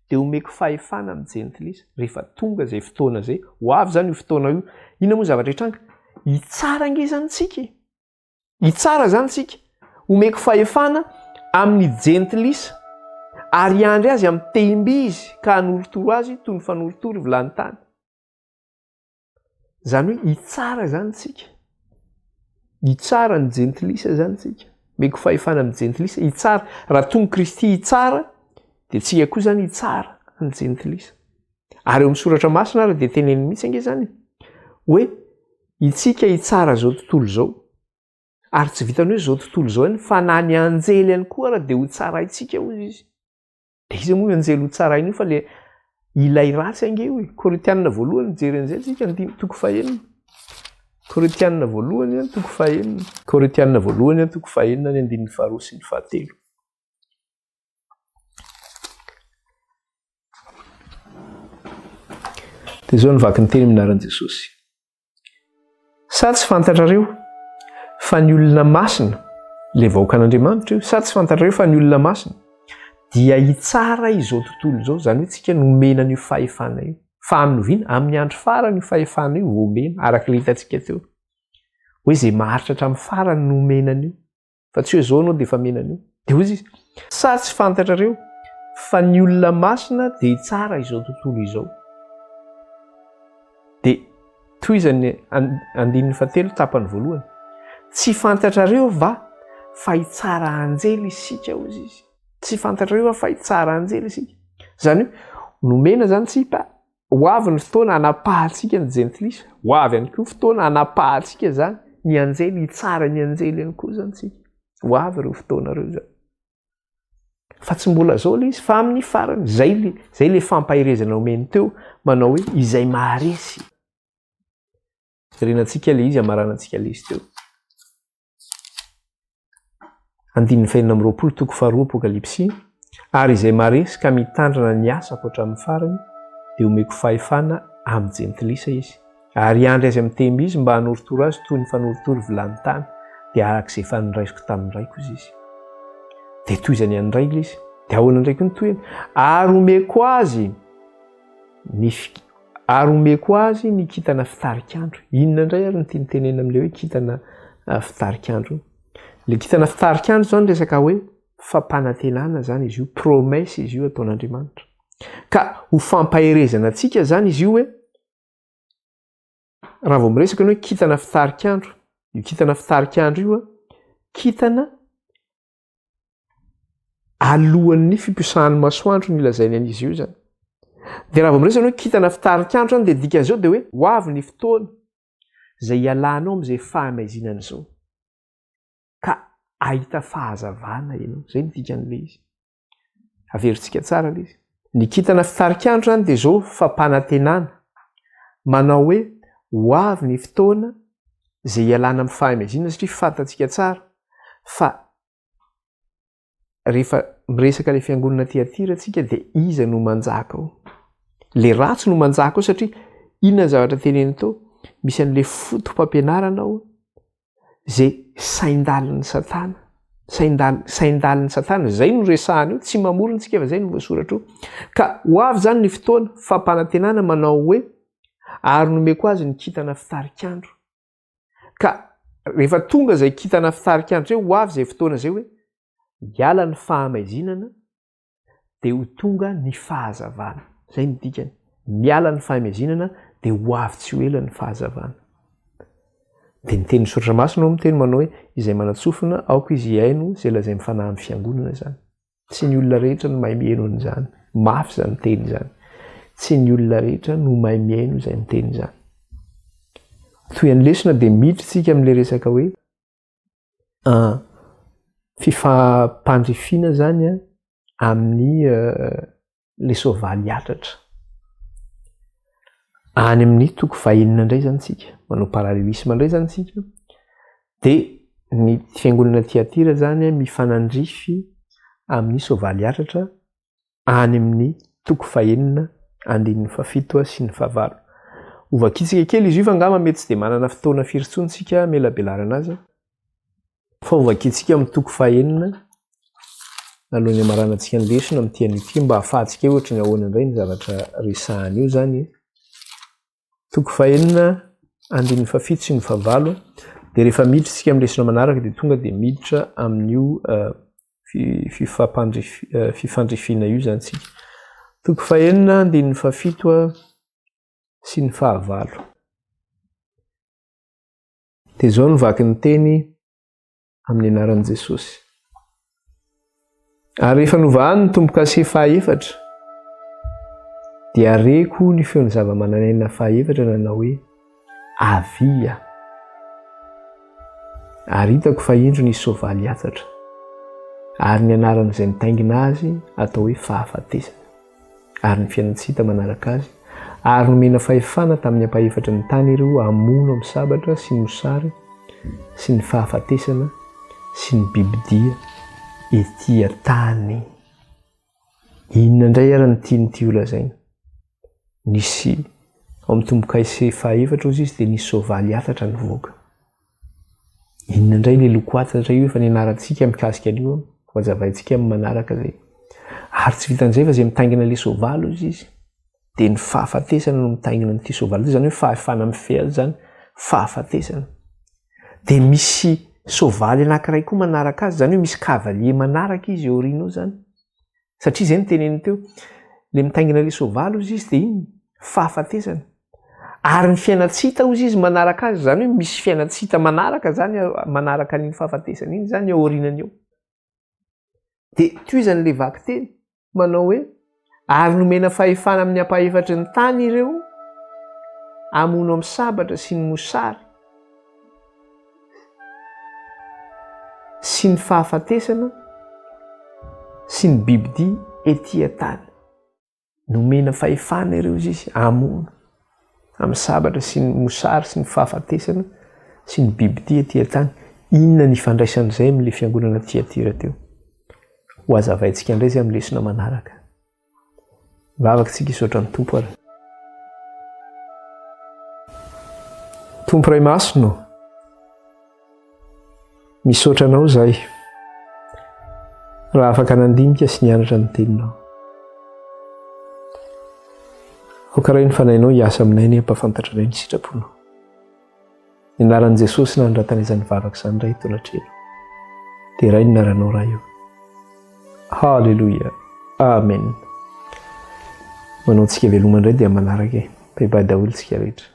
Speaker 1: dia omeko fahefana amin'ny jentilisa. Rehefa tonga izay fotoana izay, ho avy izany io fotoana io, inona moa ny zavatra hitranga? Hitsara ange izany tsika e! Hitsara izany isika, homeko fahefana amin'ny jentilisa, ary hiandry azy amin'ny tehim-by izy ka hanorotoro azy toy ny fanorotoro vilany tany. Izany hoe hitsara izany tsika. Hitsara ny jentilisa izany tsika. Meko fahefana amin'ny jentilisa, hitsara. Raha tonga Kristy hitsara, dia tsika koa izany hitsara ny jentilisa. Ary eo amin'ny soratra masina ary dia teneniny mihitsy ange izany hoe itsika hitsara izao tontolo izao. Ary tsy vitan'ny hoe izao tontolo izao ihany fa na ny anjely ihany koa ara dia ho tsaraintsika hoy izy. Dia iza moa io anjely ho tsaraina io fa le ilay ratsy ange io e. Korintianina voalohany mijery an'izay tsika andininy toko fahenina. Korintianina voalohany toko fahenina. Korintianina voalohany toko fahenina ny andininy faharoa sy ny fahatelo. Dia izao ny vaky ny teny amin'ny anaran'i Jesosy. Sa tsy fantatrareo fa ny olona masina, ilay vahoakan'Andriamanitra io, sa tsy fantatrareo fa ny olona masina dia hitsara izao tontolo izao, izany hoe tsika nomena an'io fahefana io. Fa amin'ny oviana? Amin'ny andro farany io fahefana io vao omena, araka ilay hitantsika teo. Hoe izay maharitra hatramin'ny farany no omena an'io. Fa tsy hoe zao anao dia efa mena an'io. Dia hoy izy, sa tsy fantatrareo fa ny olona masina dia hitsara izao tontolo izao. Dia tohizany andininy fahatelo tapany voalohany. Tsy fantatrareo va fa hitsara anjely isika hoy izy. Tsy fantatrareo va fa hitsara anjely isika. Izany hoe nomena izany tsika Ho avy ny fotoana hanapahantsika ny jentilisa. Ho avy ihany koa fotoana hanapahantsika izany ny anjely, hitsara ny anjely ihany koa izany tsika. Ho avy ireo fotoana ireo izany. Fa tsy mbola zao ilay izy fa amin'ny farany. Izay le, izay le fampaherezana omeny teo manao hoe izay maharesy. Jerenantsika ilay izy, amaranantsika ilay izy teo. Andininy fahenina amby 20 toko faharoa Apokalypsy, Ary izay maharesy ka mitandrina ny asako hatramin'ny farany, dia homeko fahefana amin'ny jentilisa izy, ary hiandry azy amin'ny tehim-by izy mba hanorotoro azy toy ny fanorotoro vilany tany, dia araka izay efa noraisiko tamin'ny Raiko izy izy. Dia tohizany ihany indray ilay izy. Dia ahoana indray koa ny tohiny? Ary homeko azy ny Ary omeko azy ny kintana fitarik'andro. Inona indray ary no tiany tenenina amin'ilay hoe kintana ah, fitarik'andro io? Ilay kintana fitarik'andro izany resaka hoe fampanantenana izany izy io, promesse izy io ataon'Andriamanitra. Ka ho fampaherezana antsika izany izy io hoe raha vao miresaka ny hoe kintana fitarik'andro, io kintana fitarik'andro io kintana alohan'ny fiposahan'ny masoandro no ilazainy an'izy io izany. Dia raha vao miresaka hoe kintana fitarik'andro izany dia dikan'izao dia hoe ho avy ny fotoana izay hialanao amin'izay fahamaizinana izao ka ahita fahazavana ianao. Izay no dikan'ilay izy. Averintsika tsara ilay izy. Ny kintana fitarik'andro izany dia izao fampanantenana manao hoe ho avy ny fotoana izay hialana amin'ny fahamaizinana satria fantatsika tsara fa rehefa miresaka ilay fiangonana Tyatira tsika dia iza no manjaka ao? Le ratsy no manjaka ao satria inona ny zavatra teneniny tao? Misy an'ilay foto-pampianarana ao izay sain-dalin'i Satana. Sain-dal- sain-dalin'i Satana, izay no resahana eo, tsy mamorona tsika fa izay no voasoratra eo. Ka ho avy izany ny fotoana fampanantenana manao hoe ary nomeko azy ny kintana fitarik'andro. Ka rehefa tonga izay kintana fitarik'andro izay, ho avy izay fotoana izay hoe hiala ny fahamaizinana dia ho tonga ny fahazavana. Izay no dikany. Miala ny fahamaizinana dia ho avy tsy ho ela ny fahazavana. Dia ny tenin'ny soratra masina ao miteny manao hoe izay manan-tsofina aoka izy hihaino izay lazain'ny fanahy amin'ny fiangonana izany. Tsy ny olona rehetra no mahay mihaino an'izany. Mafy izany teny izany. Tsy ny olona rehetra no mahay mihaino izany teny izany. Toy ny lesona dia miditra isika amin'ilay resaka hoe ah, fifampandrifiana izany amin'ny eh, ilay soavaly hiatratra. Any amin'ny toko fahenina indray izany isika, manao parallélisme indray izany isika, dia ny fiangonana Tyatira izany mifanandrify amin'ny soavaly hiatratra any amin'ny toko fahenina andininy fahafito sy ny fahavalo. Hovakintsika kely izy io fa angamba mety tsy dia manana fotoana firy intsony isika hamelabelarana azy. Fa hovakintsika amin'ny toko fahenina alohan'ny hamaranantsika ny lesona amin'ity anio ity mba hahafahantsika hoe ohatran'ny ahoana indray ny zavatra resahana eo izany. Toko fahenina andininy fahafito sy ny fahavalo dia rehefa miditra isika amin'ny lesona manaraka dia tonga dia miditra amin'io eh, eh, fifandrifiana io izany isika. Toko fahenina andininy fahafito sy ny fahavalo. Dia izao no vaky ny teny amin'ny anaran'i Jesosy. Ary rehefa novahany ny tombo-kase fahaefatra, dia reko ny feon'ny zava-manan'aina fahaefatra nanao hoe, Avia! Ary hitako fa indro nisy soavaly hiatsatra, ary ny anaran'izay nitaingina azy atao hoe Fahafatesana. ary ny fiainana tsy hita manaraka azy, ary nomena fahefana tamin'ny ampahefatry ny tany ireo hamono amin'ny sabatra sy ny mosary sy ny fahafatesana sy ny bibidia ety an-tany. Inona indray ary no tian'ity holazaina? Nisy ao amin'ny tombokaise fahaefatra hozy izy dia nisy soavaly hatatra nivoaka. Inona indray ilay loko hatatra io efa nianarantsika mikasika an'io ho hazavaintsika amin'ny manaraka izay. Ary tsy vitan'izay fa izay mitaingina ilay soavaly hozy izy dia ny fahafatesana no mitaingina an'ity soavaly ity, izany hoe fahefana mifehy azy izany, fahafatesana. Dia misy soavaly anankiray koa manaraka azy, izany hoe misy cavalier manaraka izy eo aoriana eo izany. Satria izay no teneniny teo, ilay mitaingina ilay soavaly hozy izy dia inona? Fahafatesana. Ary ny fiainan-tsy hita hozy izy manaraka azy, izany hoe misy fiainan-tsy hita manaraka izany, manaraka an'iny fahafatesana iny izany ao aorianany eo. Dia tohizany ilay vakiteny manao hoe ary nomena fahefana amin'ny ampahefatry ny tany ireo hamono amin'ny sabatra sy ny mosary sy ny fahafatesana sy ny bibidia ety an-tany. Nomena fahefana ireo izy izy hamono amin'ny sabatra sy ny mosary sy ny fahafatesana sy ny bibidia ety an-tany. Inona ny ifandraisan'izay amin'ilay fiangonana Tyatira teo? Ho hazavaintsika indray izay amin'ny lesona manaraka. Vavaka tsika hisaotra ny Tompo ary. Tompo Ray Masina ô, misaotra Anao izahay raha afaka nandinika sy nianatra ny Teninao. Aoka Ray ny Fanahinao hiasa aminay ny hampahafantatra anay ny sitraponao. Ny anaran'i Jesosy nanoratana izany vavaka izany Ray eto anatrehanao. Deraino ny anaranao Ray o. Haleloia. Amen. Manao antsika veloma indray dia manaraka e. Bye bye daholo tsika rehetra.